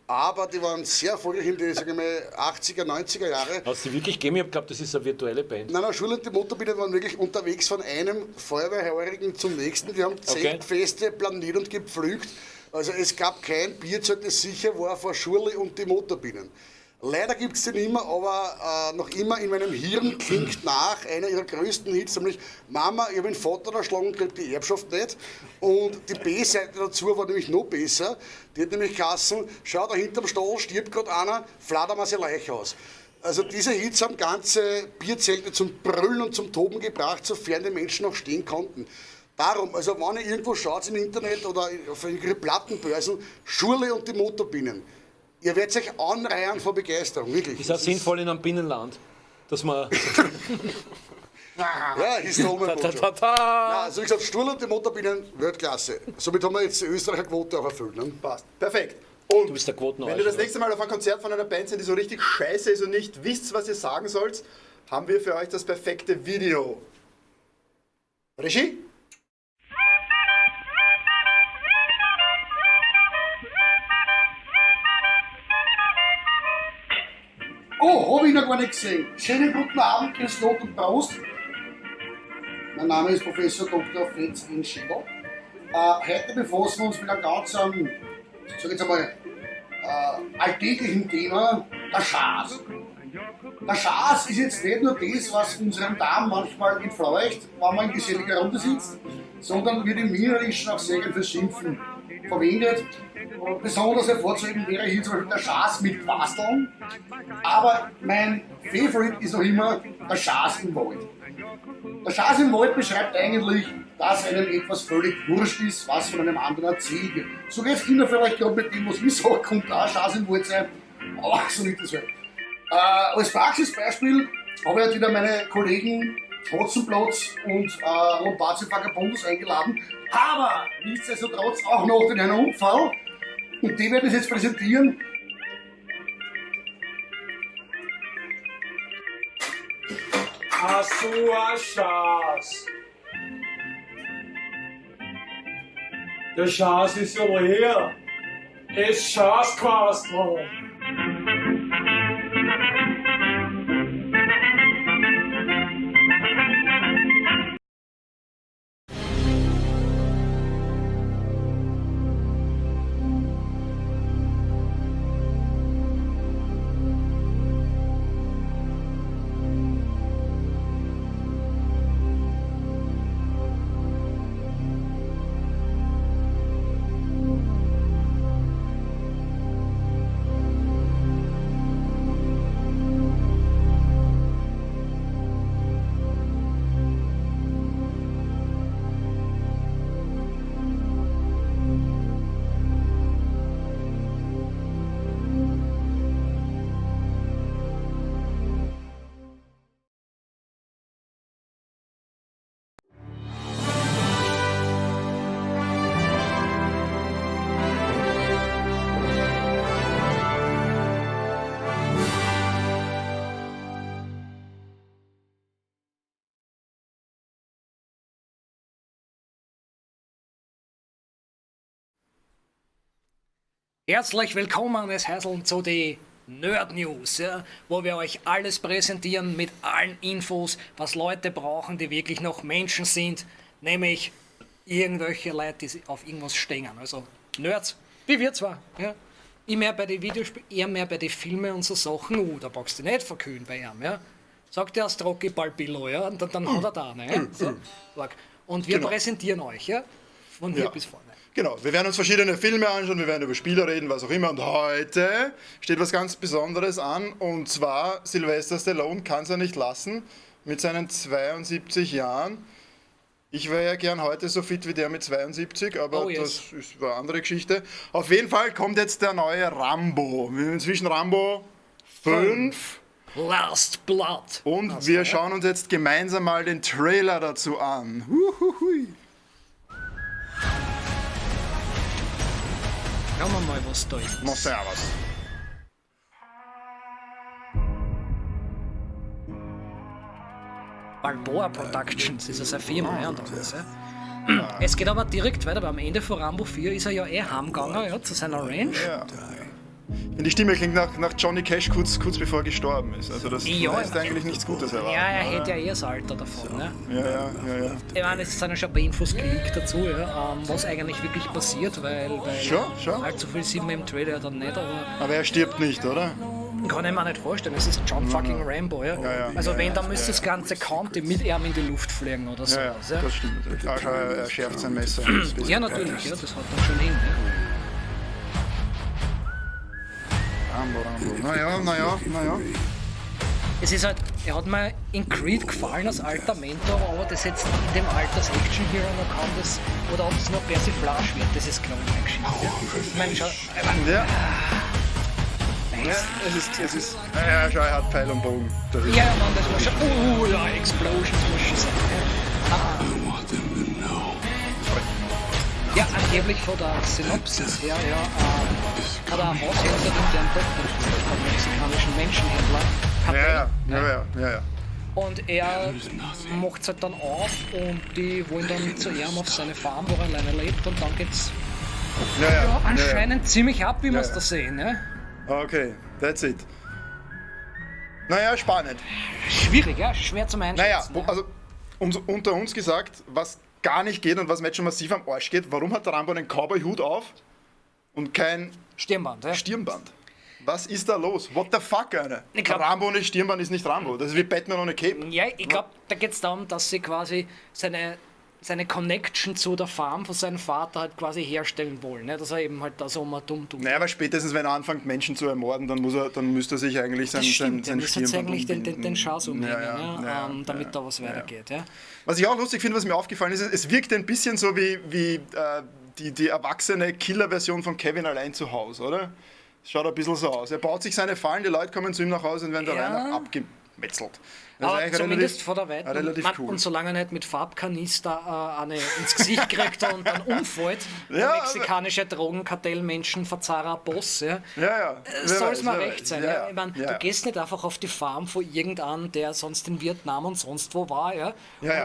Speaker 4: aber die waren sehr erfolgreich in die, sag ich mal, 80er, 90er Jahre.
Speaker 7: Hast du wirklich gegeben? Ich habe geglaubt, das ist eine virtuelle Band.
Speaker 4: Nein, nein, Schule und die Motorbienen waren wirklich unterwegs von einem Feuerwehrheurigen zum nächsten. Die haben Zeltfeste planiert und gepflügt. Also es gab kein Bierzelt, das sicher war vor Schurle und die Motorbienen. Leider gibt es die nicht mehr, aber noch immer in meinem Hirn klingt nach einer ihrer größten Hits, nämlich Mama, ich habe den Vater erschlagen und krieg die Erbschaft nicht. Und die B-Seite dazu war nämlich noch besser. Die hat nämlich geheißen, schau, da hinterm Stall stirbt gerade einer, flader mal seine Leiche aus. Also diese Hits haben ganze Bierzelte zum Brüllen und zum Toben gebracht, sofern die Menschen noch stehen konnten. Darum, also wenn ihr irgendwo schaut im Internet oder auf irgendwelche Plattenbörsen, Schurle und die Motorbienen. Ihr werdet euch anreihen vor Begeisterung, wirklich.
Speaker 7: Ist auch sinnvoll in einem Binnenland, dass man.
Speaker 4: Ja, ist der
Speaker 7: Ta, ta, ta, ta.
Speaker 4: Ja, also wie gesagt, Sturl und die Motorbienen, Weltklasse. Somit haben wir jetzt die Österreicher Quote auch erfüllt. Ne?
Speaker 2: Passt. Perfekt. Und
Speaker 7: Du bist der Quoten
Speaker 2: wenn ihr das nächste Mal auf ein Konzert von einer Band seid, die so richtig scheiße ist und nicht wisst, was ihr sagen sollt, haben wir für euch das perfekte Video. Regie?
Speaker 4: Oh, habe ich noch gar nicht gesehen. Schönen guten Abend, Grüß Gott und Prost. Mein Name ist Professor Dr. Fritz N. Schädel. Heute befassen wir uns mit einem ganz, sag ich jetzt einmal, alltäglichen Thema, der Schaß. Der Schaß ist jetzt nicht nur das, was unserem Darm manchmal entfleucht, wenn man in geselliger Runde sitzt, sondern wird im Wienerischen auch sehr gern fürs Schimpfen verwendet. Besonders hervorzuheben wäre hier zum Beispiel der Schaß mit Quasteln. Aber mein Favorite ist noch immer der Schaß im Wald. Der Schaß im Wald beschreibt eigentlich, dass einem etwas völlig wurscht ist, was von einem anderen erzählt wird. So geht's Kinder vielleicht gerade mit dem, was ich sage, kommt auch Schaß im Wald sein, aber so nicht das halt. Als Praxisbeispiel habe ich halt wieder meine Kollegen Hotzenplotz und Lombardi Vagabundus eingeladen, aber nichtsdestotrotz auch noch den Herrn Unfall. Und die werde ich jetzt präsentieren.
Speaker 8: Ach so ein Schatz. Der Schatz ist ja leer. Es Schaßquastel.
Speaker 3: Herzlich willkommen, es Heißeln, zu die Nerd News, ja, wo wir euch alles präsentieren mit allen Infos, was Leute brauchen, die wirklich noch Menschen sind, nämlich irgendwelche Leute, die auf irgendwas stehen. Also Nerds, wie wir zwar. Ja. Ich mehr bei den Videospielen, eher mehr bei den Filmen und so Sachen, da brauchst du dich nicht verkühlen bei ihm. Ja. Sagt der erst Rocky Balbillo, ja, und dann hat er da, ne? So. Und wir präsentieren euch, ja, von hier bis vorne.
Speaker 2: Genau, wir werden uns verschiedene Filme anschauen, wir werden über Spiele reden, was auch immer. Und heute steht was ganz Besonderes an, und zwar Sylvester Stallone kann es ja nicht lassen mit seinen 72 Jahren. Ich wäre ja gern heute so fit wie der mit 72, aber das ist eine andere Geschichte. Auf jeden Fall kommt jetzt der neue Rambo. Wir sind inzwischen Rambo 5.
Speaker 3: Last Blood.
Speaker 2: Und wir schauen uns jetzt gemeinsam mal den Trailer dazu an. Huhuhui.
Speaker 3: Schauen wir mal, was da ist.
Speaker 2: Na, servus.
Speaker 3: Balboa Productions ist das eine Firma, ja, und alles, ja. Es geht aber direkt weiter, weil am Ende von Rambo 4 ist er ja eh heimgegangen, ja, zu seiner Ranch.
Speaker 2: Ja. Die Stimme klingt nach Johnny Cash kurz bevor er gestorben ist. Also das ist eigentlich nichts Gutes erwarten.
Speaker 3: Ja, er hätte ja eh das Alter davon. Ne?
Speaker 2: Ja.
Speaker 3: Ich meine, es sind ja schon ein paar Infos geleakt dazu, ja, was eigentlich wirklich passiert, weil
Speaker 2: schon.
Speaker 3: Allzu viel sieht man im Trailer dann nicht.
Speaker 2: Aber er stirbt nicht, oder?
Speaker 3: Kann ich mir nicht vorstellen, es ist John fucking Rambo. Ja?
Speaker 2: Ja,
Speaker 3: also wenn, dann müsste das ganze County mit ihm in die Luft fliegen oder so.
Speaker 2: Ja, das stimmt natürlich. Ah, schau, er schärft sein Messer.
Speaker 3: Ja, natürlich, ja, das hat dann schon hin. Ja.
Speaker 2: Rambo. Naja.
Speaker 3: Es ist halt, er hat mir in Creed gefallen als alter Mentor, aber das jetzt in dem Alter als Action Hero noch kann, das, oder ob es nur Persiflage wird, das ist, glaube ich, meine Geschichte. Ich meine, schau,
Speaker 2: ja. Ja, es ist. Ja, schau, er hat Pfeil und Bogen. Das ist
Speaker 3: ja, Mann, das war schon. Oh, ja, Explosions muss schon sein. Ja. Ja, angeblich von der Synopsis her, ja, hat er eine Haushälterin, deren Tochter spielt, vom mexikanischen Menschenhändler.
Speaker 2: Ja.
Speaker 3: Und er macht es halt dann auf und die wollen dann zu ihm auf seine Farm, wo er alleine lebt, und dann geht's anscheinend ziemlich ab, wie wir es da sehen. Ne?
Speaker 2: Okay, that's it. Naja, spannend.
Speaker 3: Schwierig, ja, schwer zum Einschätzen.
Speaker 2: Naja, also unter uns gesagt, was gar nicht geht und was mir jetzt schon massiv am Arsch geht, warum hat der Rambo einen Cowboy-Hut auf und kein
Speaker 3: Stirnband? Ja?
Speaker 2: Stirnband. Was ist da los? What the fuck, Alter?
Speaker 3: Ich glaub,
Speaker 2: Rambo ohne Stirnband ist nicht Rambo. Das ist wie Batman ohne Cape.
Speaker 3: Ja, ich glaube, da geht es darum, dass sie quasi seine seine Connection zu der Farm von seinem Vater halt quasi herstellen wollen, ne? Dass er eben halt da so mal dumm tut.
Speaker 2: Naja, aber spätestens wenn er anfängt, Menschen zu ermorden, dann müsste er sich eigentlich sein,
Speaker 3: stimmt,
Speaker 2: sein
Speaker 3: Stirnband eigentlich den Schaß umhängen,
Speaker 2: ja,
Speaker 3: damit da was weitergeht. Ja.
Speaker 2: Was ich auch lustig finde, was mir aufgefallen ist, es wirkt ein bisschen so wie die erwachsene Killer-Version von Kevin allein zu Hause, oder? Es schaut ein bisschen so aus. Er baut sich seine Fallen, die Leute kommen zu ihm nach Hause und werden da rein abgemetzelt.
Speaker 3: Das aber ist zumindest relativ, vor der Weiten. Relativ cool. Und solange er nicht mit Farbkanister eine ins Gesicht kriegt und dann umfällt, der mexikanische Drogenkartellmenschen, Verzahrer Boss, ja. Soll es mal recht sein. Ja. Ich meine, du gehst nicht einfach auf die Farm von irgendeinem, der sonst in Vietnam und sonst wo war. Ja.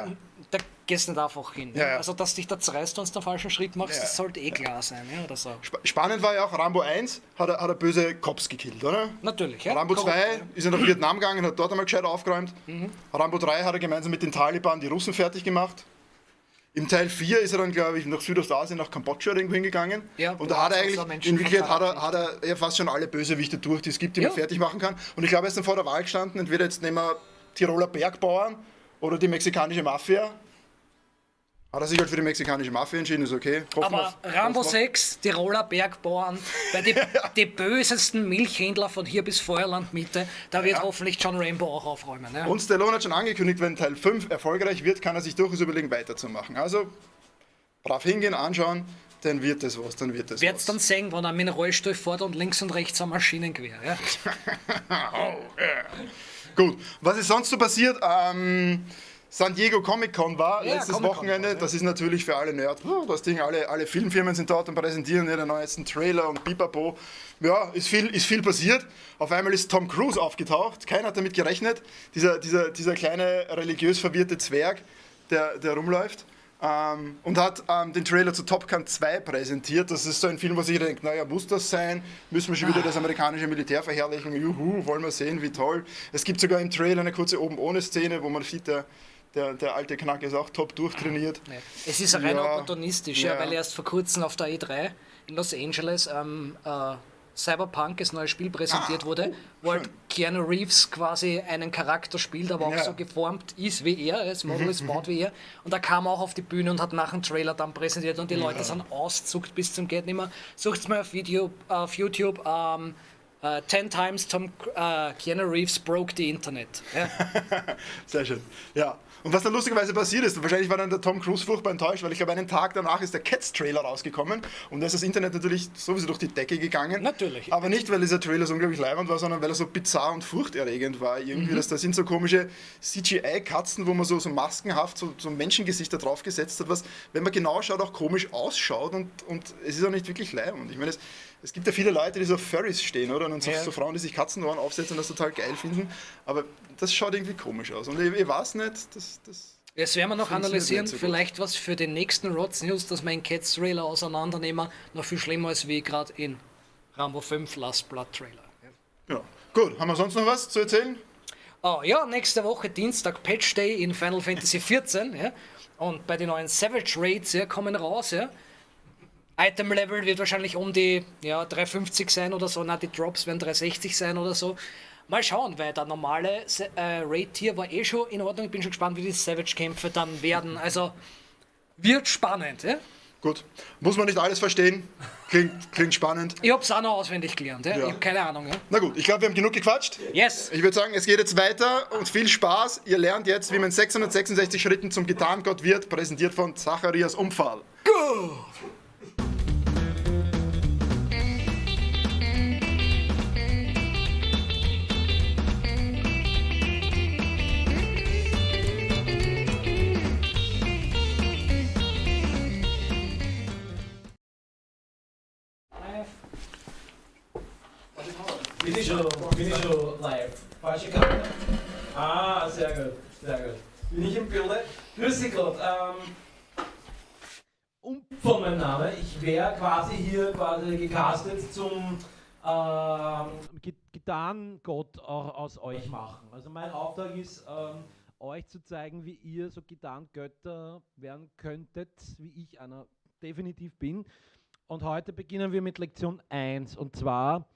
Speaker 3: Und da gehst nicht einfach hin. Ja. Also, dass dich da zerreißt und du den falschen Schritt machst, das sollte eh klar sein. Ja, oder so.
Speaker 2: Spannend war ja auch, Rambo 1 hat er böse Cops gekillt, oder?
Speaker 3: Natürlich, ja.
Speaker 2: Rambo 2 ist er nach Vietnam gegangen, hat dort einmal gescheit aufgeräumt. Mhm. Rambo 3 hat er gemeinsam mit den Taliban die Russen fertig gemacht. Im Teil 4 ist er dann, glaube ich, nach Südostasien, nach Kambodscha irgendwo hingegangen. Ja, und da hat er eigentlich, in Wirklichkeit hat er ja fast schon alle Bösewichte durch, die es gibt, die man fertig machen kann. Und ich glaube, er ist dann vor der Wahl gestanden, entweder jetzt nehmen wir Tiroler Bergbauern oder die mexikanische Mafia. Hat er sich halt für die mexikanische Mafia entschieden, ist okay.
Speaker 3: Hoffen aber Rambo 6, Tiroler Bergbauern, bei die bösesten Milchhändler von hier bis Feuerland Mitte, da wird hoffentlich John Rambo auch aufräumen. Ja.
Speaker 2: Und Stallone hat schon angekündigt, wenn Teil 5 erfolgreich wird, kann er sich durchaus überlegen, weiterzumachen. Also brav hingehen, anschauen, dann wird das was, dann wird das
Speaker 3: was. Dann sehen, wenn er mit dem Rollstuhl fährt und links und rechts ein Maschinengewehr. Ja?
Speaker 2: Oh, yeah. Gut, was ist sonst so passiert? San Diego Comic Con war letztes Wochenende. Das ist natürlich für alle Nerds. Das Ding, alle Filmfirmen sind dort und präsentieren ihre neuesten Trailer und Pipapo. Ja, ist viel passiert. Auf einmal ist Tom Cruise aufgetaucht. Keiner hat damit gerechnet. Dieser kleine religiös verwirrte Zwerg, der rumläuft. Und hat den Trailer zu Top Gun 2 präsentiert. Das ist so ein Film, wo sich denkt, naja, muss das sein? Müssen wir schon wieder das amerikanische Militär verherrlichen? Juhu, wollen wir sehen, wie toll. Es gibt sogar im Trailer eine kurze Oben-ohne-Szene, wo man sieht, der alte Knack ist auch top durchtrainiert.
Speaker 3: Ja. Es ist rein opportunistisch, weil erst vor kurzem auf der E3 in Los Angeles Cyberpunk, das neue Spiel, präsentiert wurde, wo halt Keanu Reeves quasi einen Charakter spielt, aber auch so geformt ist wie er, das Model ist gebaut wie er. Und er kam auch auf die Bühne und hat nach dem Trailer dann präsentiert und die Leute sind auszuckt bis zum geht nimmer. Sucht's mal auf YouTube, 10 times Keanu Reeves broke the Internet. Ja.
Speaker 2: Sehr schön. Ja. Und was dann lustigerweise passiert ist, wahrscheinlich war dann der Tom Cruise furchtbar enttäuscht, weil ich glaube, einen Tag danach ist der Cats-Trailer rausgekommen und da ist das Internet natürlich sowieso durch die Decke gegangen.
Speaker 3: Natürlich.
Speaker 2: Aber nicht, weil dieser Trailer so unglaublich leiwand war, sondern weil er so bizarr und furchterregend war. Irgendwie, das sind so komische CGI-Katzen, wo man so maskenhaft so Menschengesichter draufgesetzt hat, was, wenn man genau schaut, auch komisch ausschaut und es ist auch nicht wirklich leiwand. Ich meine, es gibt ja viele Leute, die so auf Furries stehen, oder? Und so Frauen, die sich Katzenohren aufsetzen und das total geil finden. Aber das schaut irgendwie komisch aus. Und ich weiß nicht, das
Speaker 3: werden wir noch analysieren. So vielleicht was für den nächsten Rods News, dass wir einen Cats-Trailer auseinandernehmen. Noch viel schlimmer als wie gerade in Rambo 5 Last Blood Trailer.
Speaker 2: Ja. Gut, haben wir sonst noch was zu erzählen?
Speaker 3: Oh, ja, nächste Woche Dienstag Patch Day in Final Fantasy XIV. Ja. Und bei den neuen Savage Raids kommen raus. Ja. Item Level wird wahrscheinlich um die 350 sein oder so. Na, die Drops werden 360 sein oder so. Mal schauen, weil der normale Raid-Tier war eh schon in Ordnung. Ich bin schon gespannt, wie die Savage-Kämpfe dann werden. Also wird spannend. Ja?
Speaker 2: Gut, muss man nicht alles verstehen. Klingt spannend.
Speaker 3: Ich hab's auch noch auswendig gelernt. Ja? Ich hab keine Ahnung. Ja?
Speaker 2: Na gut, ich glaube, wir haben genug gequatscht.
Speaker 3: Yes.
Speaker 2: Ich würde sagen, es geht jetzt weiter und viel Spaß. Ihr lernt jetzt, wie man 666 Schritten zum Gitarrengott wird, präsentiert von Zacharias Umfall.
Speaker 3: Go!
Speaker 7: Bin ich schon live? Falsche Kamera? Ah, sehr gut, sehr gut. Bin ich im Bilde? Grüß dich Gott. Umfang mein Name. Ich wäre quasi hier gecastet zum Gitarrengott auch aus euch machen. Also mein Auftrag ist, euch zu zeigen, wie ihr so Gitarrengötter werden könntet, wie ich einer definitiv bin. Und heute beginnen wir mit Lektion 1 und zwar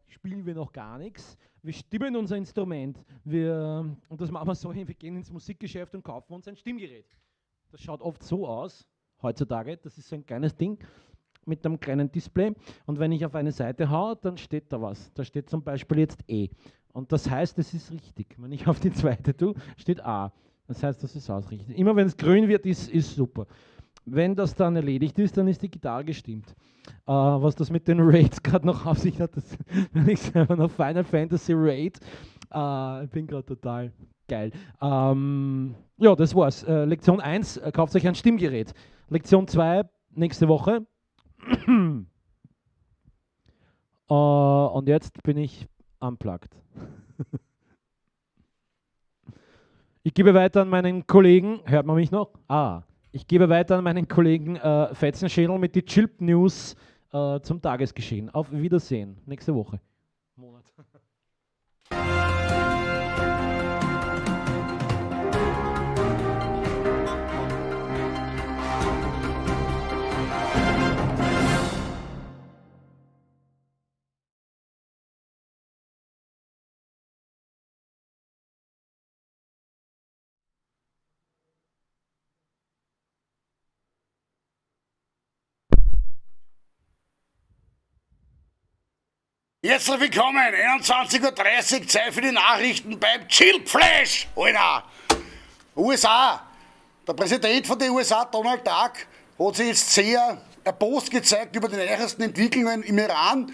Speaker 7: spielen wir noch gar nichts. Wir stimmen unser Instrument. Und das machen wir so, wir gehen ins Musikgeschäft und kaufen uns ein Stimmgerät. Das schaut oft so aus, heutzutage. Das ist so ein kleines Ding mit einem kleinen Display. Und wenn ich auf eine Seite haue, dann steht da was. Da steht zum Beispiel jetzt E. Und das heißt, es ist richtig. Wenn ich auf die zweite tue, steht A. Das heißt, das ist auch richtig. Immer wenn es grün wird, ist super. Wenn das dann erledigt ist, dann ist die Gitarre gestimmt. Was das mit den Raids gerade noch auf sich hat, das nenne ich selber noch Final Fantasy Raid. Ich bin gerade total geil. Ja, das war's. Lektion 1, kauft euch ein Stimmgerät. Lektion 2, nächste Woche. Und jetzt bin ich unplugged. Ich gebe weiter an meinen Kollegen, hört man mich noch? Ah, ich gebe weiter an meinen Kollegen Fetzenschädel mit die Chilp News zum Tagesgeschehen. Auf Wiedersehen, nächste Woche. Monat.
Speaker 4: Herzlich willkommen, 21:30 Uhr, Zeit für die Nachrichten beim Chillflash, Alter! USA, der Präsident von den USA, Donald Duck, hat sich jetzt sehr erbost gezeigt über die neuesten Entwicklungen im Iran,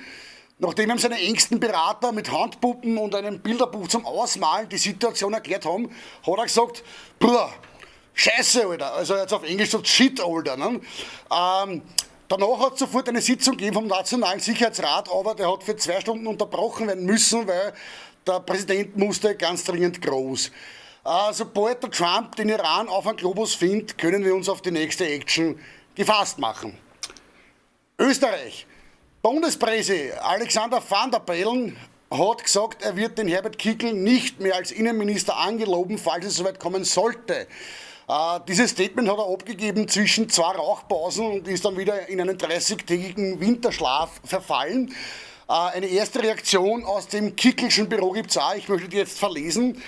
Speaker 4: nachdem ihm seine engsten Berater mit Handpuppen und einem Bilderbuch zum Ausmalen die Situation erklärt haben, hat er gesagt, Bruder, Scheiße, Alter, also jetzt auf Englisch sagt Shit, Alter, ne? Danach hat es sofort eine Sitzung gegeben vom Nationalen Sicherheitsrat, aber der hat für 2 Stunden unterbrochen werden müssen, weil der Präsident musste ganz dringend groß. Sobald der Trump den Iran auf einen Globus findet, können wir uns auf die nächste Action gefasst machen. Österreich. Bundespräsident Alexander Van der Bellen hat gesagt, er wird den Herbert Kickl nicht mehr als Innenminister angeloben, falls es soweit kommen sollte. Dieses Statement hat er abgegeben zwischen 2 Rauchpausen und ist dann wieder in einen 30-tägigen Winterschlaf verfallen. Eine erste Reaktion aus dem Kicklschen Büro gibt's auch, ich möchte die jetzt verlesen.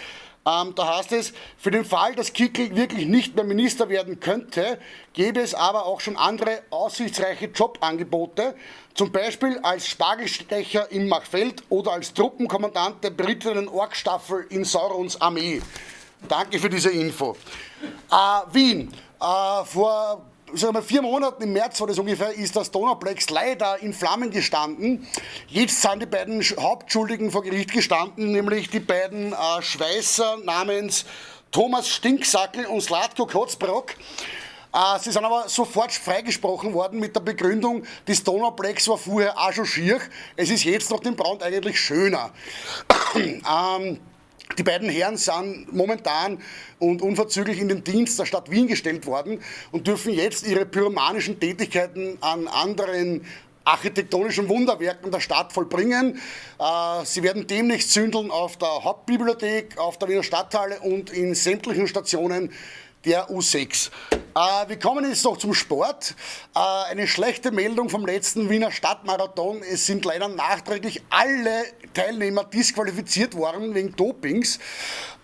Speaker 4: Da heißt es, für den Fall, dass Kickl wirklich nicht mehr Minister werden könnte, gäbe es aber auch schon andere aussichtsreiche Jobangebote, zum Beispiel als Spargelstecher im Machfeld oder als Truppenkommandant der berittenen Orkstaffel in Saurons Armee. Danke für diese Info. Wien, vor sagen wir, 4 Monaten, im März war das ungefähr, ist das Donauplex leider in Flammen gestanden. Jetzt sind die beiden Hauptschuldigen vor Gericht gestanden, nämlich die beiden Schweißer namens Thomas Stinksackel und Zlatko Kotzbrock. Sie sind aber sofort freigesprochen worden mit der Begründung, das Donauplex war vorher auch schon schier, es ist jetzt nach dem Brand eigentlich schöner. Die beiden Herren sind momentan und unverzüglich in den Dienst der Stadt Wien gestellt worden und dürfen jetzt ihre pyromanischen Tätigkeiten an anderen architektonischen Wunderwerken der Stadt vollbringen. Sie werden demnächst zündeln auf der Hauptbibliothek, auf der Wiener Stadthalle und in sämtlichen Stationen der U6. Wir kommen jetzt noch zum Sport. Eine schlechte Meldung vom letzten Wiener Stadtmarathon. Es sind leider nachträglich alle Teilnehmer disqualifiziert worden wegen Dopings.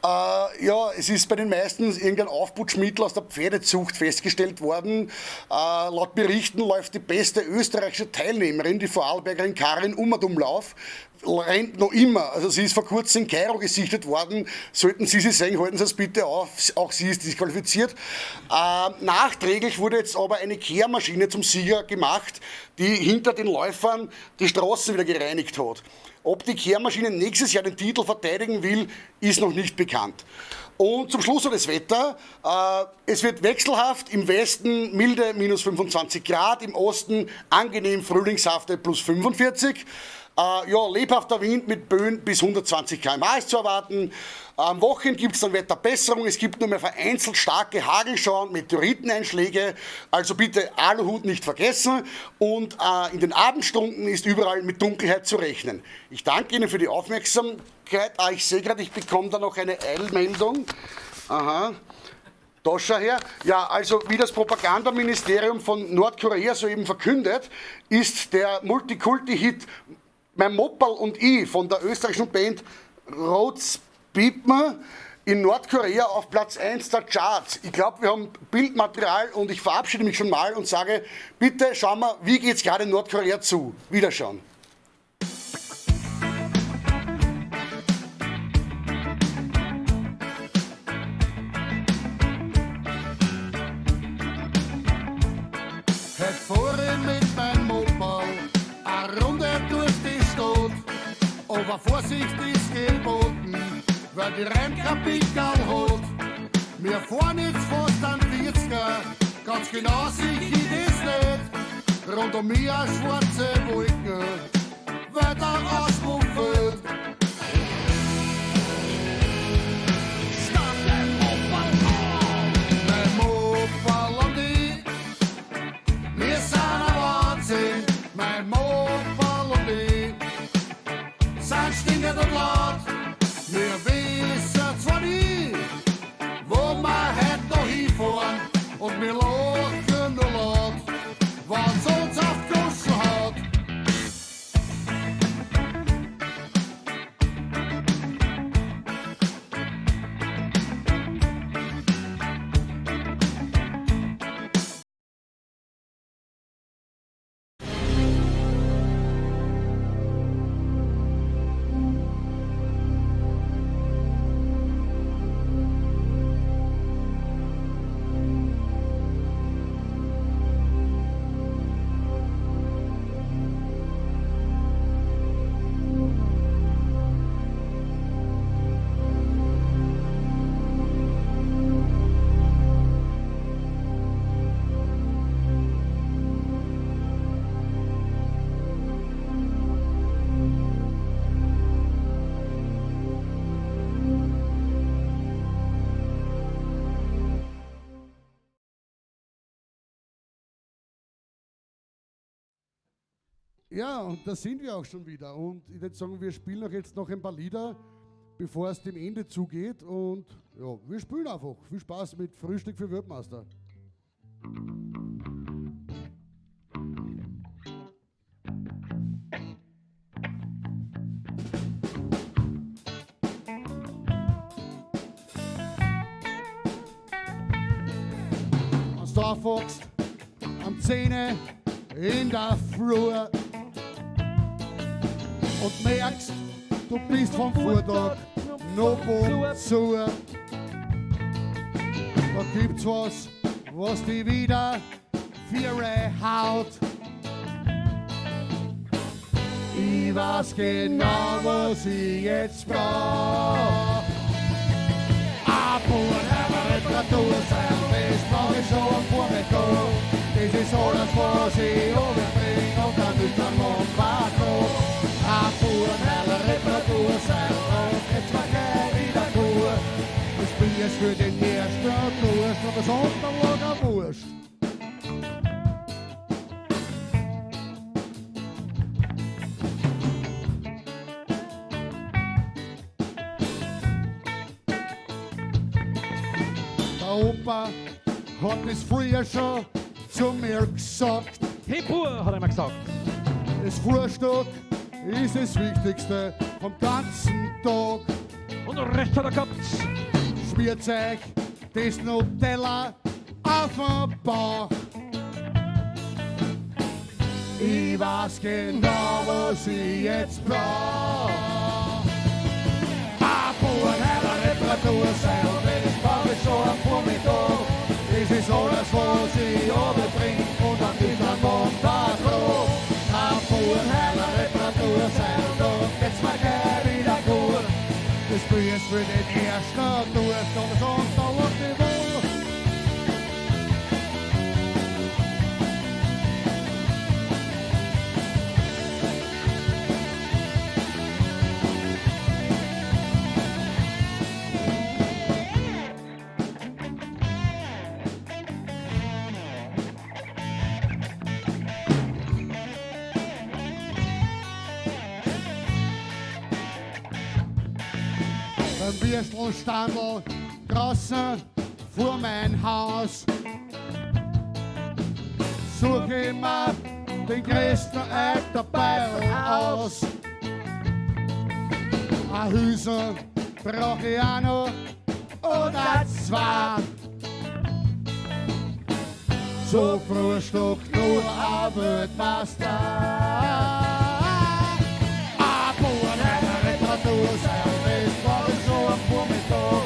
Speaker 4: Ja, es ist bei den meisten irgendein Aufputschmittel aus der Pferdezucht festgestellt worden. Laut Berichten läuft die beste österreichische Teilnehmerin, die Vorarlbergerin Karin Umadumlauf, rennt noch immer. Also sie ist vor kurzem in Kairo gesichtet worden. Sollten Sie sie sehen, halten Sie es bitte auf. Auch sie ist disqualifiziert. Nachträglich wurde jetzt aber eine Kehrmaschine zum Sieger gemacht, die hinter den Läufern die Straßen wieder gereinigt hat. Ob die Kehrmaschine nächstes Jahr den Titel verteidigen will, ist noch nicht bekannt. Und zum Schluss noch das Wetter. Es wird wechselhaft, im Westen milde minus 25 Grad, im Osten angenehm frühlingshafte plus 45. Ja, lebhafter Wind mit Böen bis 120 km/h ist zu erwarten. Am Wochenende gibt es dann Wetterbesserung. Es gibt nur mehr vereinzelt starke Hagelschauer und Meteoriteneinschläge. Also bitte Aluhut nicht vergessen. Und in den Abendstunden ist überall mit Dunkelheit zu rechnen. Ich danke Ihnen für die Aufmerksamkeit. Ich sehe gerade, ich bekomme da noch eine Eilmeldung. Aha. Da schau her. Ja, also wie das Propagandaministerium von Nordkorea soeben verkündet, ist der Multikulti-Hit Mein Mopperl und ich von der österreichischen Band Rotzpiepen In Nordkorea auf Platz 1 der Charts. Ich glaube, wir haben Bildmaterial und ich verabschiede mich schon mal und sage, bitte schauen wir, wie geht es gerade in Nordkorea zu. Wiederschauen.
Speaker 1: Heute fahr ich mit meinem Moped eine Runde durch die Stadt. Aber Vorsicht ist geboten, weil die Reim kein Pickerl hat. Wir fahren jetzt fast an 40er, ganz genau sicher ich das nicht. Rund um mich eine schwarze Wolke, weil der Auspuff fehlt. Start dein Moped an! Mein Moped und ich, wir sind ein Wahnsinn, mein Moped und ich sind stinkend und laut. Wir wissen zwar nie, wo wir heute noch hinfahren, und wir lachen nur laut, wenn's uns auf die Goschen haut.
Speaker 4: Ja, und da sind wir auch schon wieder. Und ich würde sagen, wir spielen auch jetzt noch ein paar Lieder, bevor es dem Ende zugeht. Und ja, wir spielen einfach. Viel Spaß mit Frühstück für Weltmeister.
Speaker 1: Wenn's du aufwachst am 10 in der Früh und merkst, du bist vom Vortag noch zu. Da gibt's was, was dich wieder viere haut. Ich weiß genau, was ich jetzt brauch. Ab und Reparatur sein, das brauch ich schon am Vormittag. Das ist alles, was ich runterbring und dann ist dann Montag. Ab und Reparatur sein, und jetzt war gleich wieder gut. Das Bier ist für den ersten Durst und das Unterlager Wurscht. Der Opa hat es früher schon zu mir gesagt.
Speaker 8: Hey Bub, hat er immer gesagt.
Speaker 1: Das Frühstück ist das Wichtigste vom ganzen Tag.
Speaker 8: Und recht hat er gehabt.
Speaker 1: Schmiert euch das Nutella auf den Bauch. Ich weiß genau, was ich jetzt brauch. Ab und Reparatur sein, das brauch ich schon am Vormittag. Das ist alles, was ich runterbring und dann ist am Montag froh. Ab und Reparatur sein, dann geht's mir gleich wieder gut. Das Bier ist für den ersten Durst und das Unterlag die Wohl. Beim Würstelstandl draußen vor mein Haus such ich mir den größten alter Beil aus. Ein Hüser brauch ich auch noch oder zwei. So Frühstück nur ein Weltmeister. Ein Bubenheimer Reparaturservice war das so am Vormittag.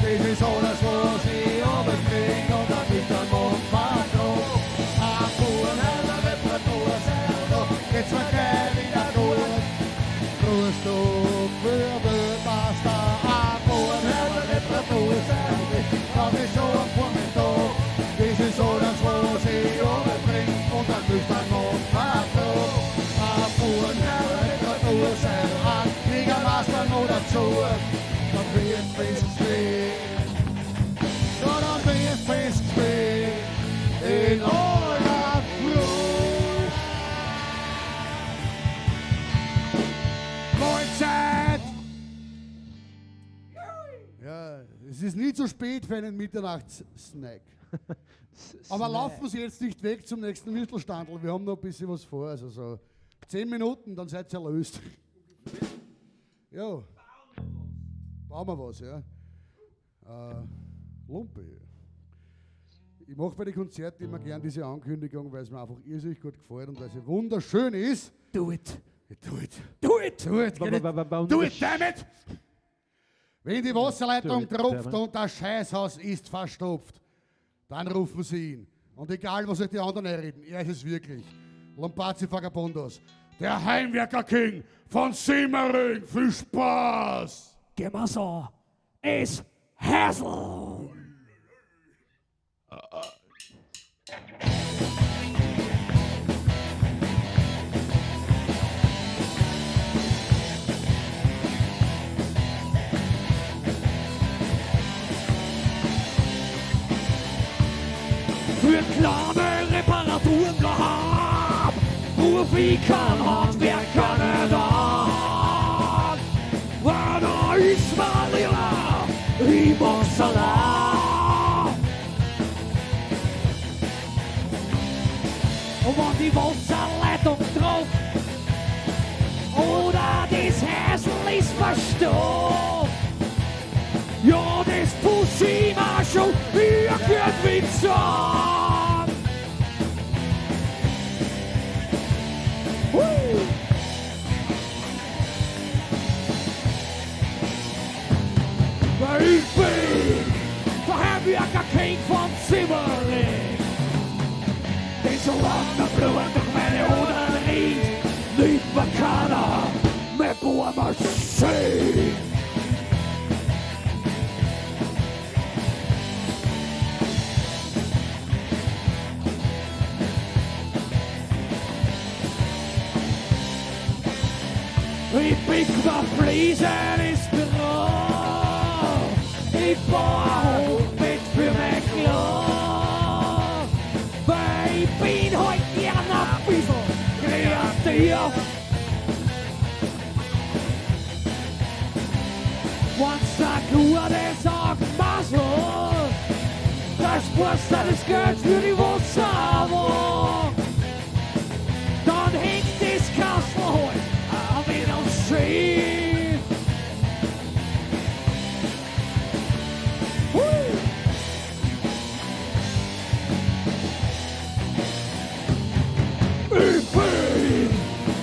Speaker 1: Das ist alles, was ich runterkrieg und dann mit dem Mund vertrag. Ein Bubenheimer Reparaturservice, geht's mir gleich wieder gut. Frühstück für Weltmeister, ein Bubenheimer Reparaturservice, das ist so am Vormittag. Das ist alles, was ich runterbring und dann mit dem Mund vertrag. Ein Bubenheimer Reparaturservice, ein Kriegermeister noch dazu. Dann wird festgespielt, ja, dann wird festgespielt in aller Früh. Mahlzeit! Ja, es ist nie zu spät für einen Mitternachtssnack. Aber laufen Sie jetzt nicht weg zum nächsten Mittelstandl, wir haben noch ein bisschen was vor. Also so 10 Minuten, dann seid ihr erlöst. Ja. Bauen wir was, ja. Lumpe. Ich mache bei den Konzerten immer gern diese Ankündigung, weil es mir einfach irrsinnig gut gefällt und weil sie wunderschön ist.
Speaker 8: Do it.
Speaker 1: Do it.
Speaker 8: Do it.
Speaker 1: Do it. Get it. Do it, damn it! Wenn die Wasserleitung tropft und das Scheißhaus ist verstopft, dann rufen Sie ihn. Und egal, was euch die anderen reden, er ist es wirklich. Lompazi Vagabondos, der Heimwerker King von Simmering. Viel Spaß!
Speaker 8: Gehen wir so. Es Hassel. Für kleine Reparaturen daheim ruf ich keinen Handwerker nicht an. Weil da ist mir lieber, ich mach's allein. Und wenn die Wasserleitung tropft oder das Häusl ist verstopft, ja, das putz ich mir schon irgendwie zusammen. Weil ich bin der Heimwerker King von Simmering. Denn solange der Blut durch meine Odern rinnt, nimmt mir keiner mehr Bohrmaschine. Ich pick mir Fliesen ins Büro. Ich baue ein Hochbett für mein Klo. Weil ich bin halt gern ein bisschen kreativ. Wenn's ein gutes Augenmaßel, da sparst du das Geld für die Wasserwaage. Dann hängt das Kastel halt auch wieder schief. Ich bin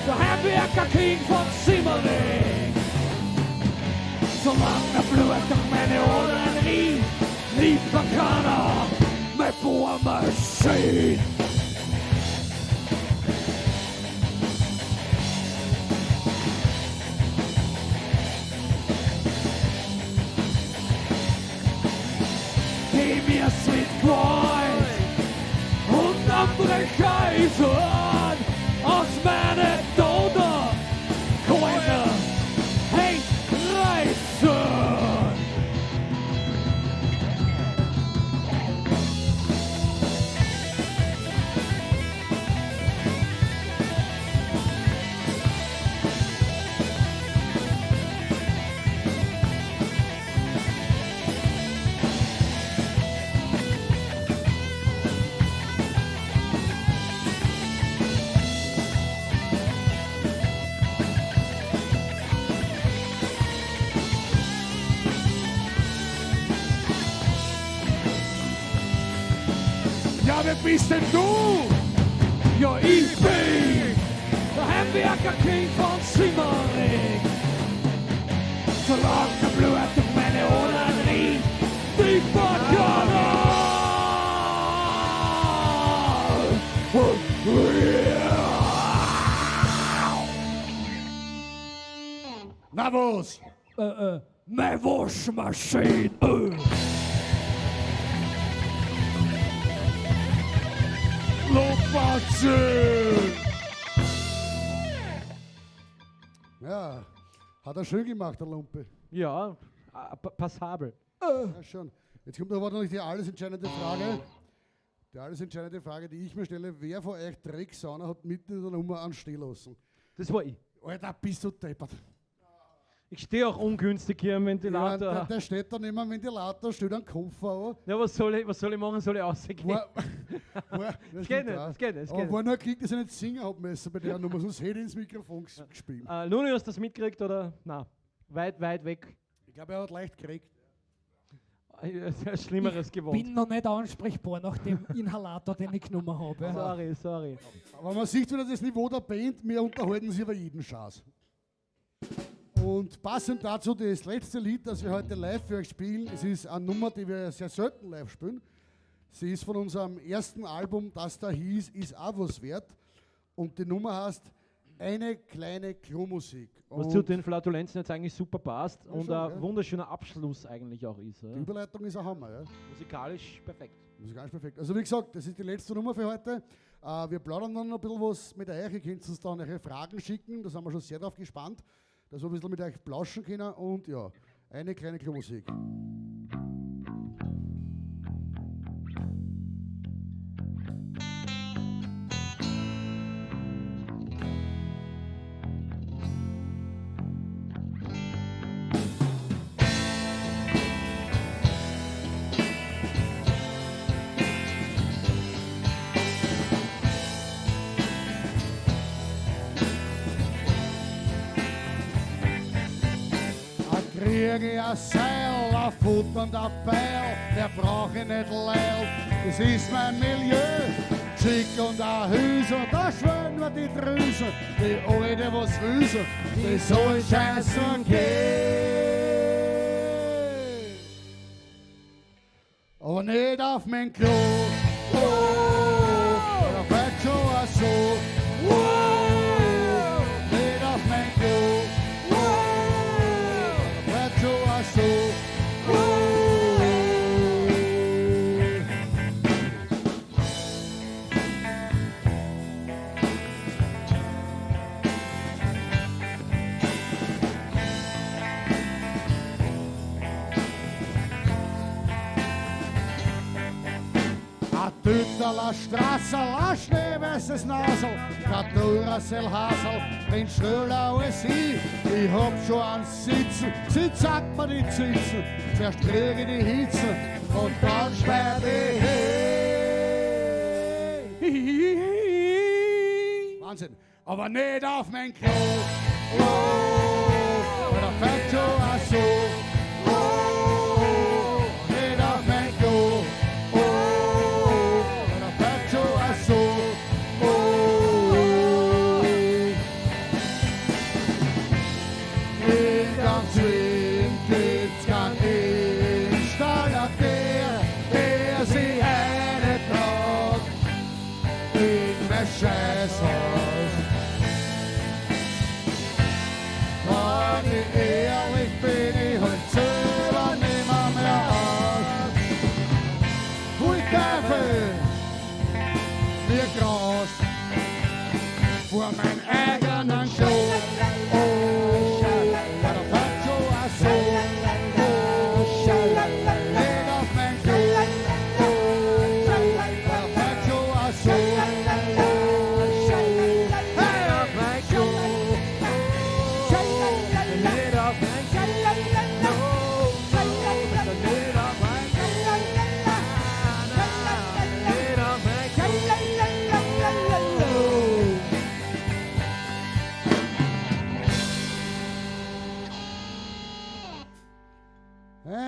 Speaker 8: der Heimwerker King von Simmering. Solange der Blut durch meine Odern rinnt, liebt mir keiner meine Bohrmaschine. Die mir's mit Gewalt und am Brecheisen aus meine Toten keine Hängt reißen.
Speaker 1: Aber wer bist denn du?
Speaker 8: Ja, ich bin der Heimwerker King von Simmering. Solange der Blut durch meine Adern rinnt, die Bacana!
Speaker 1: Na was?
Speaker 8: Meine Waschmaschine!
Speaker 1: Lopatze!
Speaker 4: Ja, hat er schön gemacht, der Lumpe.
Speaker 7: Ja, passabel.
Speaker 4: Ja, schon. Jetzt kommt aber noch die alles entscheidende Frage. Die alles entscheidende Frage, die ich mir stelle: Wer von euch Drecksauna hat mitten in der Nummer anstehen lassen?
Speaker 7: Das war ich.
Speaker 4: Alter, bist du deppert.
Speaker 7: Ich stehe auch ungünstig hier am Ventilator.
Speaker 4: Ja, der steht da neben dem Ventilator, steht einen Koffer an.
Speaker 7: Ja, was soll ich machen? Soll ich rausgehen? Das geht nicht, das geht nicht.
Speaker 4: Aber war nur ein Glück, dass ich nicht singen hab müssen bei der Nummer, sonst hätte ich ins Mikrofon gespielt.
Speaker 7: Luni, hast du das mitgekriegt oder? Nein, weit, weit weg.
Speaker 4: Ich glaube, er hat leicht gekriegt.
Speaker 7: Er ist Schlimmeres gewohnt.
Speaker 3: Ich bin noch nicht ansprechbar nach dem Inhalator, den ich genommen habe.
Speaker 7: Sorry, sorry.
Speaker 4: Aber man sieht wieder das Niveau der Band, wir unterhalten sich über jeden Schatz. Und passend dazu das letzte Lied, das wir heute live für euch spielen. Es ist eine Nummer, die wir sehr selten live spielen. Sie ist von unserem ersten Album, das da hieß, ist auch was wert. Und die Nummer heißt Eine kleine Klomusik.
Speaker 7: Was zu den Flatulenzen jetzt eigentlich super passt und ein wunderschöner Abschluss eigentlich auch ist. Ja.
Speaker 4: Die Überleitung ist ein Hammer, ja.
Speaker 7: Musikalisch perfekt.
Speaker 4: Musikalisch perfekt. Also wie gesagt, das ist die letzte Nummer für heute. Wir plaudern dann noch ein bisschen was mit euch. Ihr könnt uns dann eure Fragen schicken, da sind wir schon sehr drauf gespannt, dass wir ein bisschen mit euch plauschen können. Und ja, eine kleine Klomusik. Krieg ich ein Seil, ein Futter und ein Beil, der brauch ich nicht leil, das ist mein Milieu. Schick und ein Hüse, da schwören wir die Drüsen, die Alte was wüsen, die soll scheißen gehen. Aber nicht auf mein Klo, oh, da fällt schon auch so, oh, nicht auf mein Klo. So. Oh. A Tütterler Strasserl, a schneeweißes Nasel, der Duracell Hasel, bringt schneller als ich. Ich hab schon einen Sitzen, sie sagt mir die Zitzen, zuerst krieg ich die Hitze und dann sperr ich hin. Wahnsinn, aber nicht auf mein Klo, oh, da fällt schon auch so, oh, nicht auf mein Klo, oh, da fällt schon auch so.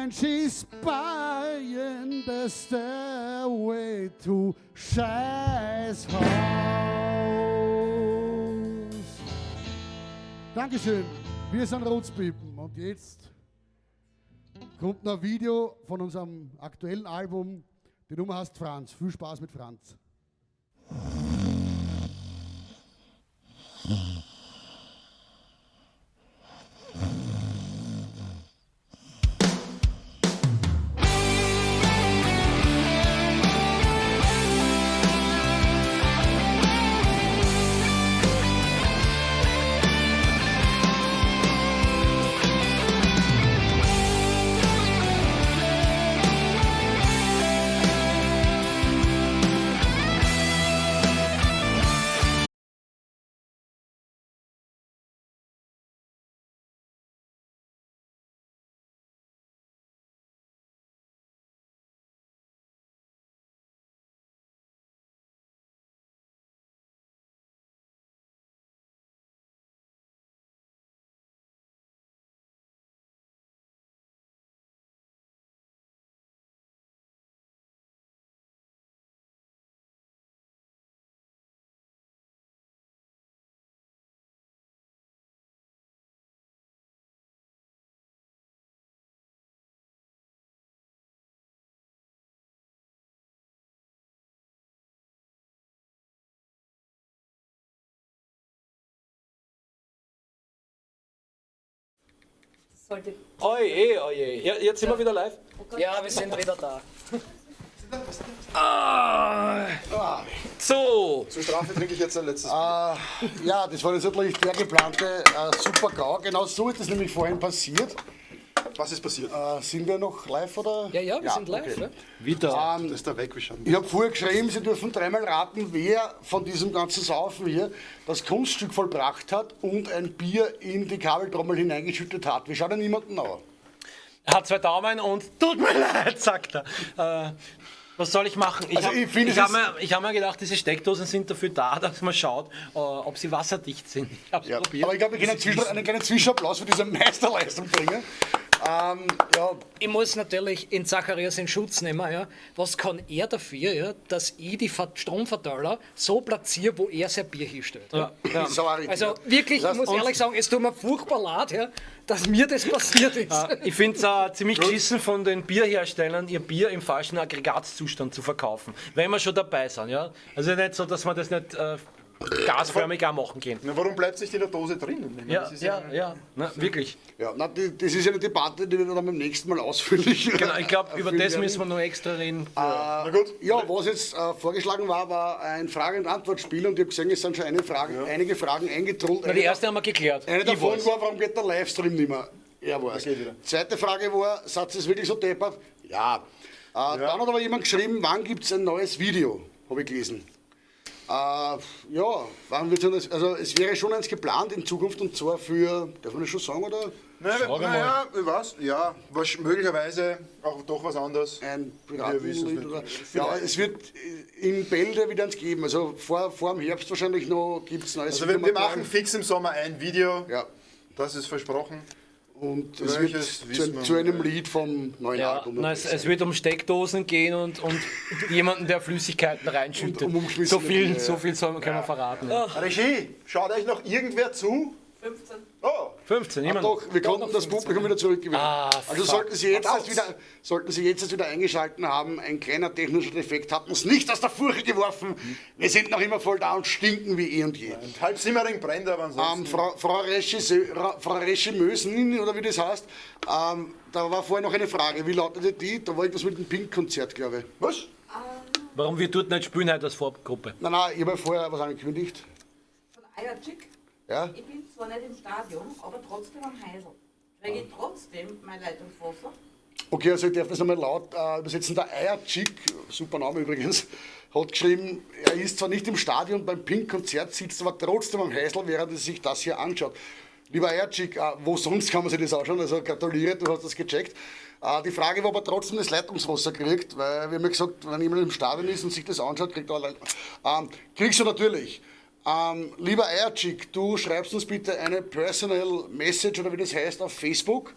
Speaker 1: And she's buying the stairway to Scheiß Haus. Dankeschön. Wir sind Rotzpippen und jetzt kommt noch ein Video von unserem aktuellen Album. Die Nummer heißt Franz. Viel Spaß mit Franz.
Speaker 5: Sollte.
Speaker 7: Oje, oje. Ja, jetzt sind wir wieder live.
Speaker 3: Ja, wir sind wieder da.
Speaker 7: Ah. So.
Speaker 2: Zur Strafe trinke ich jetzt ein letztes
Speaker 4: Bier. Ja, das war jetzt natürlich der geplante Super-GAU. Genau so ist das nämlich vorhin passiert.
Speaker 2: Was ist passiert?
Speaker 4: Sind wir noch live oder?
Speaker 3: Ja, ja, wir sind live.
Speaker 4: Okay.
Speaker 3: Ja.
Speaker 7: Wieder.
Speaker 2: Das ist der Wegwischer.
Speaker 4: Ich habe vorher geschrieben, Sie dürfen dreimal raten, wer von diesem ganzen Saufen hier das Kunststück vollbracht hat und ein Bier in die Kabeltrommel hineingeschüttet hat. Wir schauen ja niemanden an.
Speaker 7: Er hat zwei Daumen und tut mir leid, sagt er. Was soll ich machen? Ich
Speaker 4: Also
Speaker 7: habe
Speaker 4: ich finde,
Speaker 7: ich
Speaker 4: es
Speaker 7: hab mir, ich hab mir gedacht, diese Steckdosen sind dafür da, dass man schaut, ob sie wasserdicht sind. Ich hab's
Speaker 4: Ja.
Speaker 7: probiert.
Speaker 4: Aber ich glaube, wir können einen kleinen Zwischenapplaus für diese Meisterleistung bringen. Ja.
Speaker 3: Ich muss natürlich in Zacharias in Schutz nehmen. Ja. Was kann er dafür, ja, dass ich die Stromverteiler so platziere, wo er sein Bier hinstellt?
Speaker 7: Ja, ja.
Speaker 4: Sorry.
Speaker 3: Also wirklich, ich muss ehrlich sagen, es tut mir furchtbar leid, ja, dass mir das passiert ist.
Speaker 7: Ja, ich finde es ziemlich geschissen von den Bierherstellern, ihr Bier im falschen Aggregatzustand zu verkaufen, wenn wir schon dabei sind. Ja? Also nicht so, dass man das nicht gasförmig auch machen kann.
Speaker 2: Na, warum bleibt es nicht in der Dose drin? Ich meine,
Speaker 7: Ja,
Speaker 2: das ist
Speaker 7: ja, ja, na, wirklich.
Speaker 4: Ja, na, das ist ja eine Debatte, die wir dann beim nächsten Mal ausführlich.
Speaker 7: Genau, ich glaube, über
Speaker 4: führen
Speaker 7: das
Speaker 4: werden.
Speaker 7: müssen wir noch extra reden.
Speaker 2: Na gut.
Speaker 4: Ja, was jetzt vorgeschlagen war, war ein Frage- und Antwortspiel und ich habe gesehen, es sind schon einige Fragen eingetrudelt.
Speaker 7: Na, die erste haben wir geklärt.
Speaker 4: Eine
Speaker 7: Ich
Speaker 4: davon
Speaker 7: war's.
Speaker 4: war, warum geht der Livestream nicht mehr? Er war's.
Speaker 2: Okay, wieder.
Speaker 4: Zweite Frage war, Satz ist wirklich so deppert? Ja. Dann hat aber jemand geschrieben, wann gibt es ein neues Video? Habe ich gelesen. Ja, wann wird's ein neues, also es wäre schon eins geplant in Zukunft und zwar für, darf man das schon sagen, oder?
Speaker 2: Naja, ich weiß, ja, was, möglicherweise auch doch was anderes.
Speaker 4: Ein
Speaker 2: Wir wissen es
Speaker 4: Piratenlied
Speaker 2: nicht.
Speaker 4: oder? Ja, es wird in Bälde wieder eins geben. Also vor dem Herbst wahrscheinlich noch gibt es neues
Speaker 2: Also wir
Speaker 4: Videomaterial.
Speaker 2: machen fix im Sommer ein Video.
Speaker 4: Ja.
Speaker 2: Das ist versprochen.
Speaker 4: Und es wird
Speaker 2: Welches wissen wir
Speaker 4: zu einem
Speaker 2: noch
Speaker 4: Lied vom neuen
Speaker 7: Ja,
Speaker 4: Album.
Speaker 7: na, es wird um Steckdosen gehen und jemanden, der Flüssigkeiten reinschüttet.
Speaker 4: Und um umgeschmissene
Speaker 7: so viel,
Speaker 4: Bier, ja.
Speaker 7: so viel können wir verraten.
Speaker 2: nicht. Regie, schaut euch noch irgendwer zu?
Speaker 5: 15.
Speaker 2: Oh,
Speaker 7: 15,
Speaker 4: Ah,
Speaker 7: immer noch.
Speaker 4: doch, wir konnten das Publikum wieder zurückgewinnen.
Speaker 7: Ah,
Speaker 4: also
Speaker 7: fuck.
Speaker 4: sollten Sie, jetzt erst wieder eingeschalten haben, ein kleiner technischer Defekt hat uns nicht aus der Furche geworfen. Wir sind noch immer voll da und stinken wie eh und je.
Speaker 2: und halb Simmering brennt, aber ansonsten.
Speaker 4: Frau Regie Mösen, oder wie das heißt, da war vorher noch eine Frage. Wie lautete die? Da war irgendwas mit dem Pink-Konzert, glaube ich.
Speaker 2: Was?
Speaker 7: Warum wir dort nicht spielen heute als Vorgruppe?
Speaker 4: Nein, nein, ich habe ja vorher was angekündigt.
Speaker 10: Von Eierchick.
Speaker 4: Ja?
Speaker 10: Ich bin zwar nicht im Stadion, aber trotzdem am Heisel. Kriege ich trotzdem mein Leitungswasser?
Speaker 4: Okay, also ich darf das nochmal laut übersetzen. Der Eierchick, super Name übrigens, hat geschrieben, er ist zwar nicht im Stadion beim Pink-Konzert, sitzt aber trotzdem am Heisel, während er sich das hier anschaut. Lieber Eierchick, wo sonst kann man sich das anschauen? Also gratuliere, du hast das gecheckt. Die Frage war, ob er trotzdem das Leitungswasser kriegt, weil wir haben ja gesagt, wenn jemand im Stadion ist und sich das anschaut, kriegt er Leitungswasser. Kriegst du natürlich. Lieber Eierchick, du schreibst uns bitte eine Personal Message oder wie das heißt auf Facebook.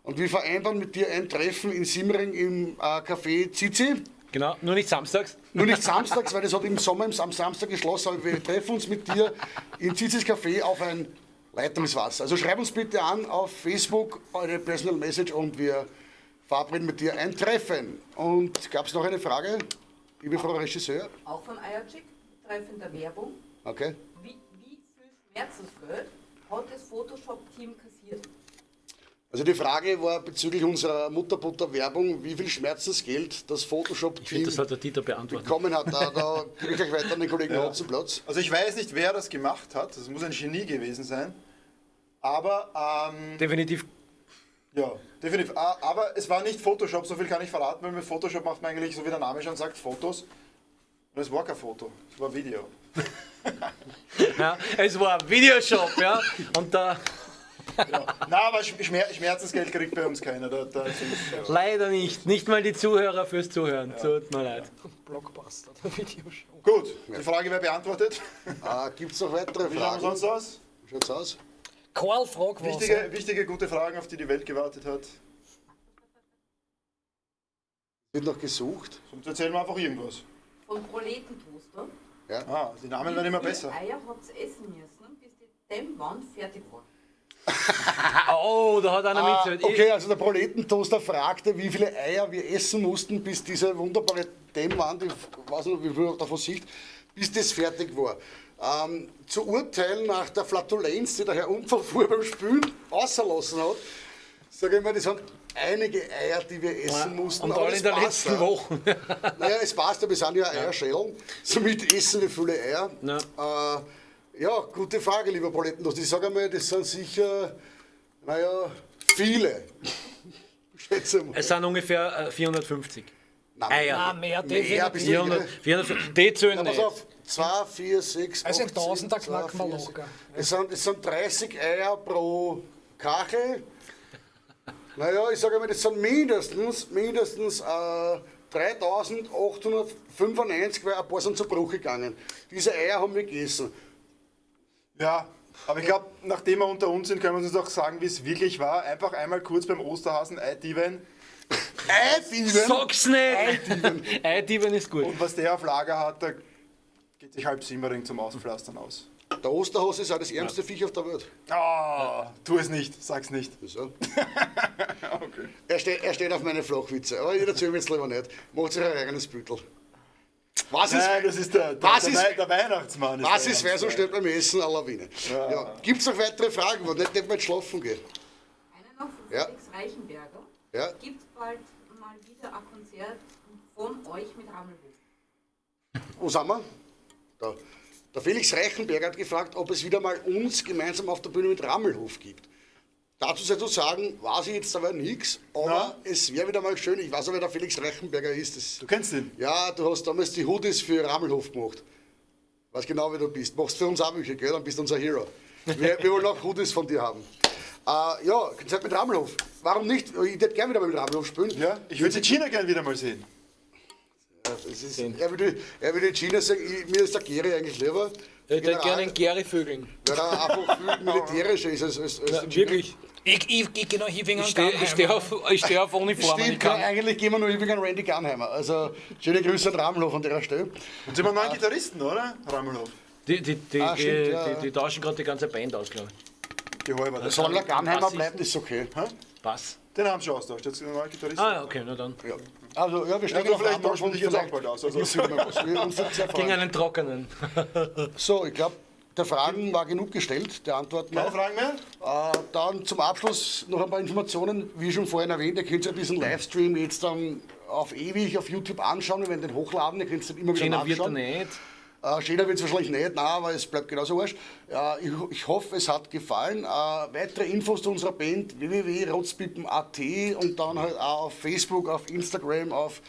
Speaker 4: Und wir vereinbaren mit dir ein Treffen in Simmering im Café Zizi.
Speaker 7: Genau, nur nicht samstags.
Speaker 4: Nur nicht samstags, weil das hat im Sommer am Samstag geschlossen, aber wir treffen uns mit dir in Zizis Café auf ein Leitungswasser. Also schreib uns bitte an auf Facebook eure Personal Message und wir verabreden mit dir ein Treffen. Und gab es noch eine Frage, liebe Frau Regisseur?
Speaker 10: Auch von Ayacik, betreffend der Werbung.
Speaker 4: Okay.
Speaker 10: Wie viel Schmerzensgeld hat das Photoshop-Team kassiert?
Speaker 4: Also die Frage war bezüglich unserer Mutterbutter-Werbung, wie viel Schmerzensgeld das
Speaker 7: Ich finde,
Speaker 4: Photoshop-Team
Speaker 7: das sollte der Dieter beantworten.
Speaker 4: bekommen hat. Da gebe ich gleich weiter an den Kollegen
Speaker 2: Ja.
Speaker 4: Hotzenplotz.
Speaker 2: Also ich weiß nicht, wer das gemacht hat. Das muss ein Genie gewesen sein. Aber
Speaker 7: definitiv.
Speaker 2: Ja, definitiv. Aber es war nicht Photoshop, so viel kann ich verraten, weil mit Photoshop macht man eigentlich, so wie der Name schon sagt, Fotos. Und es war kein Foto, es war Video.
Speaker 7: Ja, es war ein Videoshop, ja. Und da.
Speaker 2: Ja. Nein, aber Schmerzensgeld kriegt bei uns keiner. Da ist ja.
Speaker 7: Leider nicht. Nicht mal die Zuhörer fürs Zuhören. Tut mir leid.
Speaker 3: Blockbuster, der Videoshow.
Speaker 2: Gut, die Frage wäre beantwortet.
Speaker 4: Gibt es noch weitere
Speaker 2: Wie schauen
Speaker 4: Fragen?
Speaker 2: wir sonst aus?
Speaker 4: Wie schaut's aus?
Speaker 3: Karl fragt was.
Speaker 2: Wichtige, gute Fragen, auf die die Welt gewartet hat.
Speaker 4: Wird noch gesucht.
Speaker 2: Sonst erzählen wir einfach irgendwas.
Speaker 10: Von Proletentoaster.
Speaker 4: Ja.
Speaker 2: Ah, die Namen werden immer besser.
Speaker 10: Wie viele Eier habt ihr essen müssen, bis die Dämmwand fertig war?
Speaker 7: Oh, da hat einer mitgehört.
Speaker 4: Okay, also der Proletentoaster fragte, wie viele Eier wir essen mussten, bis diese wunderbare Dämmwand, ich weiß nicht, wie viel man davon sieht, bis das fertig war. Zu urteilen nach der Flatulenz, die der Herr Unfallfuhr beim Spülen außerlassen hat, sage ich mal, das sind einige Eier, die wir essen mussten.
Speaker 7: Und
Speaker 4: aber
Speaker 7: alle
Speaker 4: das
Speaker 7: in der
Speaker 4: passt,
Speaker 7: letzten
Speaker 4: ja.
Speaker 7: Woche.
Speaker 4: Naja, es passt, aber wir sind ja Eierschälen. Somit essen wir viele Eier. Ja, gute Frage, lieber Proletentoaster. Ich sage einmal, das sind sicher, naja, viele. Schätze mal.
Speaker 7: Es sind ungefähr 450.
Speaker 4: Nein,
Speaker 7: Eier.
Speaker 3: Nein, mehr,
Speaker 4: Mehr, bist du
Speaker 7: 400, 400, die zählen
Speaker 4: Na, pass
Speaker 7: nicht.
Speaker 4: auf, 2, 4, 6,
Speaker 3: Also ein
Speaker 4: 8,
Speaker 3: Tausender
Speaker 4: 7, 2,
Speaker 3: knacken wir
Speaker 4: 4,
Speaker 3: locker.
Speaker 4: Es sind 30 Eier pro Kachel. Naja, ich sage mal, das sind mindestens 3895, weil ein paar sind zu Bruch gegangen. Diese Eier haben wir gegessen.
Speaker 2: Ja, aber ich glaube, nachdem wir unter uns sind, können wir uns auch sagen, wie es wirklich war. Einfach einmal kurz beim Osterhasen Ei-Diven.
Speaker 4: Ei-Diven?
Speaker 7: Sag's nicht! Ei-Diven ist gut.
Speaker 2: Und was der auf Lager hat, da geht sich halb Simmering zum Auspflastern aus.
Speaker 4: Der Osterhase ist auch das ärmste Viech auf der Welt.
Speaker 2: Ah, tu es nicht, sag's nicht.
Speaker 4: Wieso?
Speaker 2: Okay.
Speaker 4: Er steht auf meine Flachwitze, aber ich erzähle mir jetzt lieber nicht. Macht sich ein eigenes Büttel. Was ist,
Speaker 2: Nein, das ist der,
Speaker 4: was
Speaker 2: der,
Speaker 4: ist-
Speaker 2: der Weihnachtsmann. Ist
Speaker 4: was
Speaker 2: der
Speaker 4: ist, wer so
Speaker 2: ärmste.
Speaker 4: steht beim Essen aller Lawine? Ja. Gibt es noch weitere Fragen, wo nicht mal schlafen geht?
Speaker 10: Eine noch von
Speaker 4: Ja.
Speaker 10: Felix Reichenberger.
Speaker 4: Ja.
Speaker 10: Gibt es bald mal wieder ein Konzert von euch mit Rammelhof?
Speaker 4: Wo sind wir? Da. Der Felix Reichenberger hat gefragt, ob es wieder mal uns gemeinsam auf der Bühne mit Rammelhof gibt. Dazu sei zu sagen, weiß ich jetzt aber nichts, aber es wäre wieder mal schön. Ich weiß aber, wer der Felix Reichenberger ist. Das,
Speaker 2: Du kennst ihn?
Speaker 4: Ja, du hast damals die Hoodies für Rammelhof gemacht. Weiß genau, wer du bist. Machst für uns auch welche, gell? Dann bist du unser Hero. Wir wollen auch Hoodies von dir haben. Ja, Konzert mit Rammelhof. Warum nicht? Ich hätte gerne wieder mal mit Rammelhof spielen.
Speaker 2: Ja, ich würde die Gina gern wieder mal sehen.
Speaker 4: Ja, das ist, er würde Gina sagen, mir ist der Geri eigentlich lieber.
Speaker 7: Ich hätte gerne einen Geri vögeln.
Speaker 4: Weil er einfach viel militärischer ist als
Speaker 7: Ja,
Speaker 4: der Gina.
Speaker 7: wirklich.
Speaker 3: Ich gehe noch hier wegen
Speaker 7: Ich steh auf Uniformen.
Speaker 4: Stimmt,
Speaker 7: Ich kann,
Speaker 4: eigentlich gehen wir nur wegen Randy Gunheimer. Also, schöne Grüße an Rammelhof an der Stelle.
Speaker 2: Und sie haben einen neuen Gitarristen, oder? Rammelhof.
Speaker 7: die,
Speaker 4: Ah, stimmt, ja, ja.
Speaker 7: die tauschen gerade die ganze Band aus, glaube ich.
Speaker 2: Die halbe.
Speaker 4: Solange der Gunheimer
Speaker 7: Bassist.
Speaker 4: bleibt, ist okay.
Speaker 7: Bass.
Speaker 2: Den haben sie schon austauscht. Jetzt ist ein neuer Gitarrist.
Speaker 7: Ah, ja, okay, na dann.
Speaker 4: Ja. Also, ja, wir steigen
Speaker 2: du,
Speaker 4: auf
Speaker 2: vielleicht
Speaker 4: Rammelhof
Speaker 2: tauschen wir
Speaker 4: und
Speaker 2: dich jetzt auch
Speaker 4: vielleicht
Speaker 2: bald aus. Also.
Speaker 4: gibt's wieder mal was. Wir uns sehr
Speaker 7: Gegen
Speaker 4: freuen.
Speaker 7: einen trockenen.
Speaker 4: So, ich glaube, der Fragen war genug gestellt, der Antworten
Speaker 2: Keine
Speaker 4: auch.
Speaker 2: Fragen mehr?
Speaker 4: Dann zum Abschluss noch ein paar Informationen. Wie schon vorhin erwähnt, ihr könnt ja diesen Livestream jetzt dann auf ewig auf YouTube anschauen. Wir werden den hochladen, ihr könnt es dann immer wieder
Speaker 7: Schöner wird er
Speaker 4: nachschauen.
Speaker 7: nicht.
Speaker 4: Schöner wird es wahrscheinlich nicht, nein, aber es bleibt genauso wurscht. Ich hoffe, es hat gefallen. Weitere Infos zu unserer Band www.rotzpippen.at und dann halt auch auf Facebook, auf Instagram, auf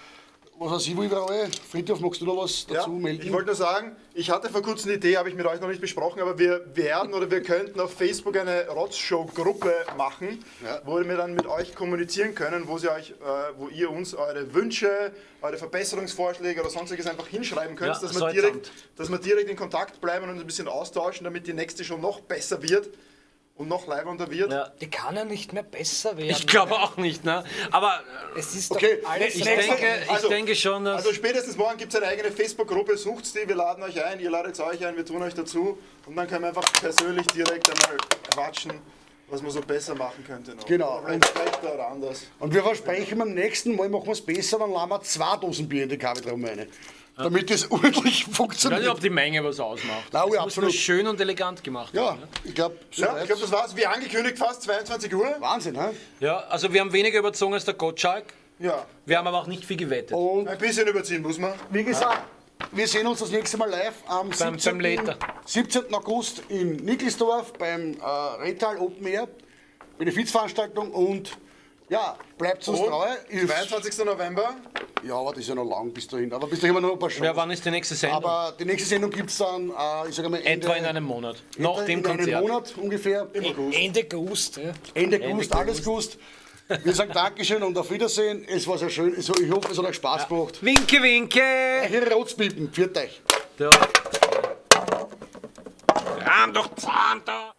Speaker 4: was weiß ich wo überall. Friedhof, magst du noch was dazu melden?
Speaker 2: Ich wollte nur sagen, ich hatte vor kurzem eine Idee, habe ich mit euch noch nicht besprochen, aber wir werden oder wir könnten auf Facebook eine Rotzshow-Gruppe machen, wo wir dann mit euch kommunizieren können, wo, sie euch, wo ihr uns eure Wünsche, eure Verbesserungsvorschläge oder sonstiges einfach hinschreiben könnt,
Speaker 7: Ja,
Speaker 2: dass, wir
Speaker 7: Salzamt.
Speaker 2: direkt, dass wir direkt in Kontakt bleiben und uns ein bisschen austauschen, damit die nächste Show noch besser wird. und noch leibender wird.
Speaker 3: Die kann ja nicht mehr besser werden.
Speaker 7: Ich glaube auch nicht, ne? Aber
Speaker 3: es ist
Speaker 2: Okay,
Speaker 3: doch alles
Speaker 7: ich denke schon, dass.
Speaker 2: Also spätestens morgen gibt es eine eigene Facebook-Gruppe, sucht die, wir laden euch ein, ihr ladet euch ein, wir tun euch dazu und dann können wir einfach persönlich direkt einmal quatschen, was man so besser machen könnte noch.
Speaker 4: Genau.
Speaker 2: Oder vielleicht schlechter oder anders.
Speaker 4: Und wir versprechen, beim nächsten Mal machen wir es besser, dann laden wir 2 Dosen Bier in die Kaffeetrommel rein. Damit das ordentlich
Speaker 7: Ich weiß nicht,
Speaker 4: funktioniert.
Speaker 7: ob die Menge was ausmacht.
Speaker 4: Nein,
Speaker 7: Es muss
Speaker 4: ja, absolut.
Speaker 7: nur schön und elegant gemacht
Speaker 4: Ja,
Speaker 7: werden. Ne?
Speaker 4: ich glaube,
Speaker 2: Ja, ich glaube, das war's. Wie angekündigt, fast 22 Uhr.
Speaker 4: Wahnsinn, hä?
Speaker 7: Ja, also wir haben weniger überzogen als der Gottschalk.
Speaker 2: Ja.
Speaker 7: Wir haben aber auch nicht viel gewettet.
Speaker 4: Und
Speaker 2: Ein bisschen überziehen muss man.
Speaker 4: wie gesagt, wir sehen uns das nächste Mal live am
Speaker 7: Beim Later.
Speaker 4: 17. August in Nickelsdorf beim Rehtal Open Air, Benefizveranstaltung und ja, bleibt uns
Speaker 2: Und
Speaker 4: treu.
Speaker 2: 22. November.
Speaker 4: Ja, aber das ist ja noch lang bis dahin. Aber bis dahin haben wir noch ein paar Shows.
Speaker 7: Ja, wann ist die nächste Sendung?
Speaker 4: Aber die nächste Sendung gibt es dann, ich sage mal, Ende,
Speaker 7: Etwa in einem Monat. Nach
Speaker 4: etwa
Speaker 7: dem
Speaker 4: in
Speaker 7: Konzert.
Speaker 4: einem Monat ungefähr.
Speaker 3: Ende August. Ja.
Speaker 4: Ende
Speaker 7: Ende
Speaker 4: August, alles Gust. Wir sagen Dankeschön und auf Wiedersehen. Es war sehr schön. Ich hoffe, es hat euch Spaß gemacht.
Speaker 7: Winke, winke!
Speaker 4: Eure Rotzpipen. Pfiat euch.
Speaker 7: Ja. Rahm doch Zahn da!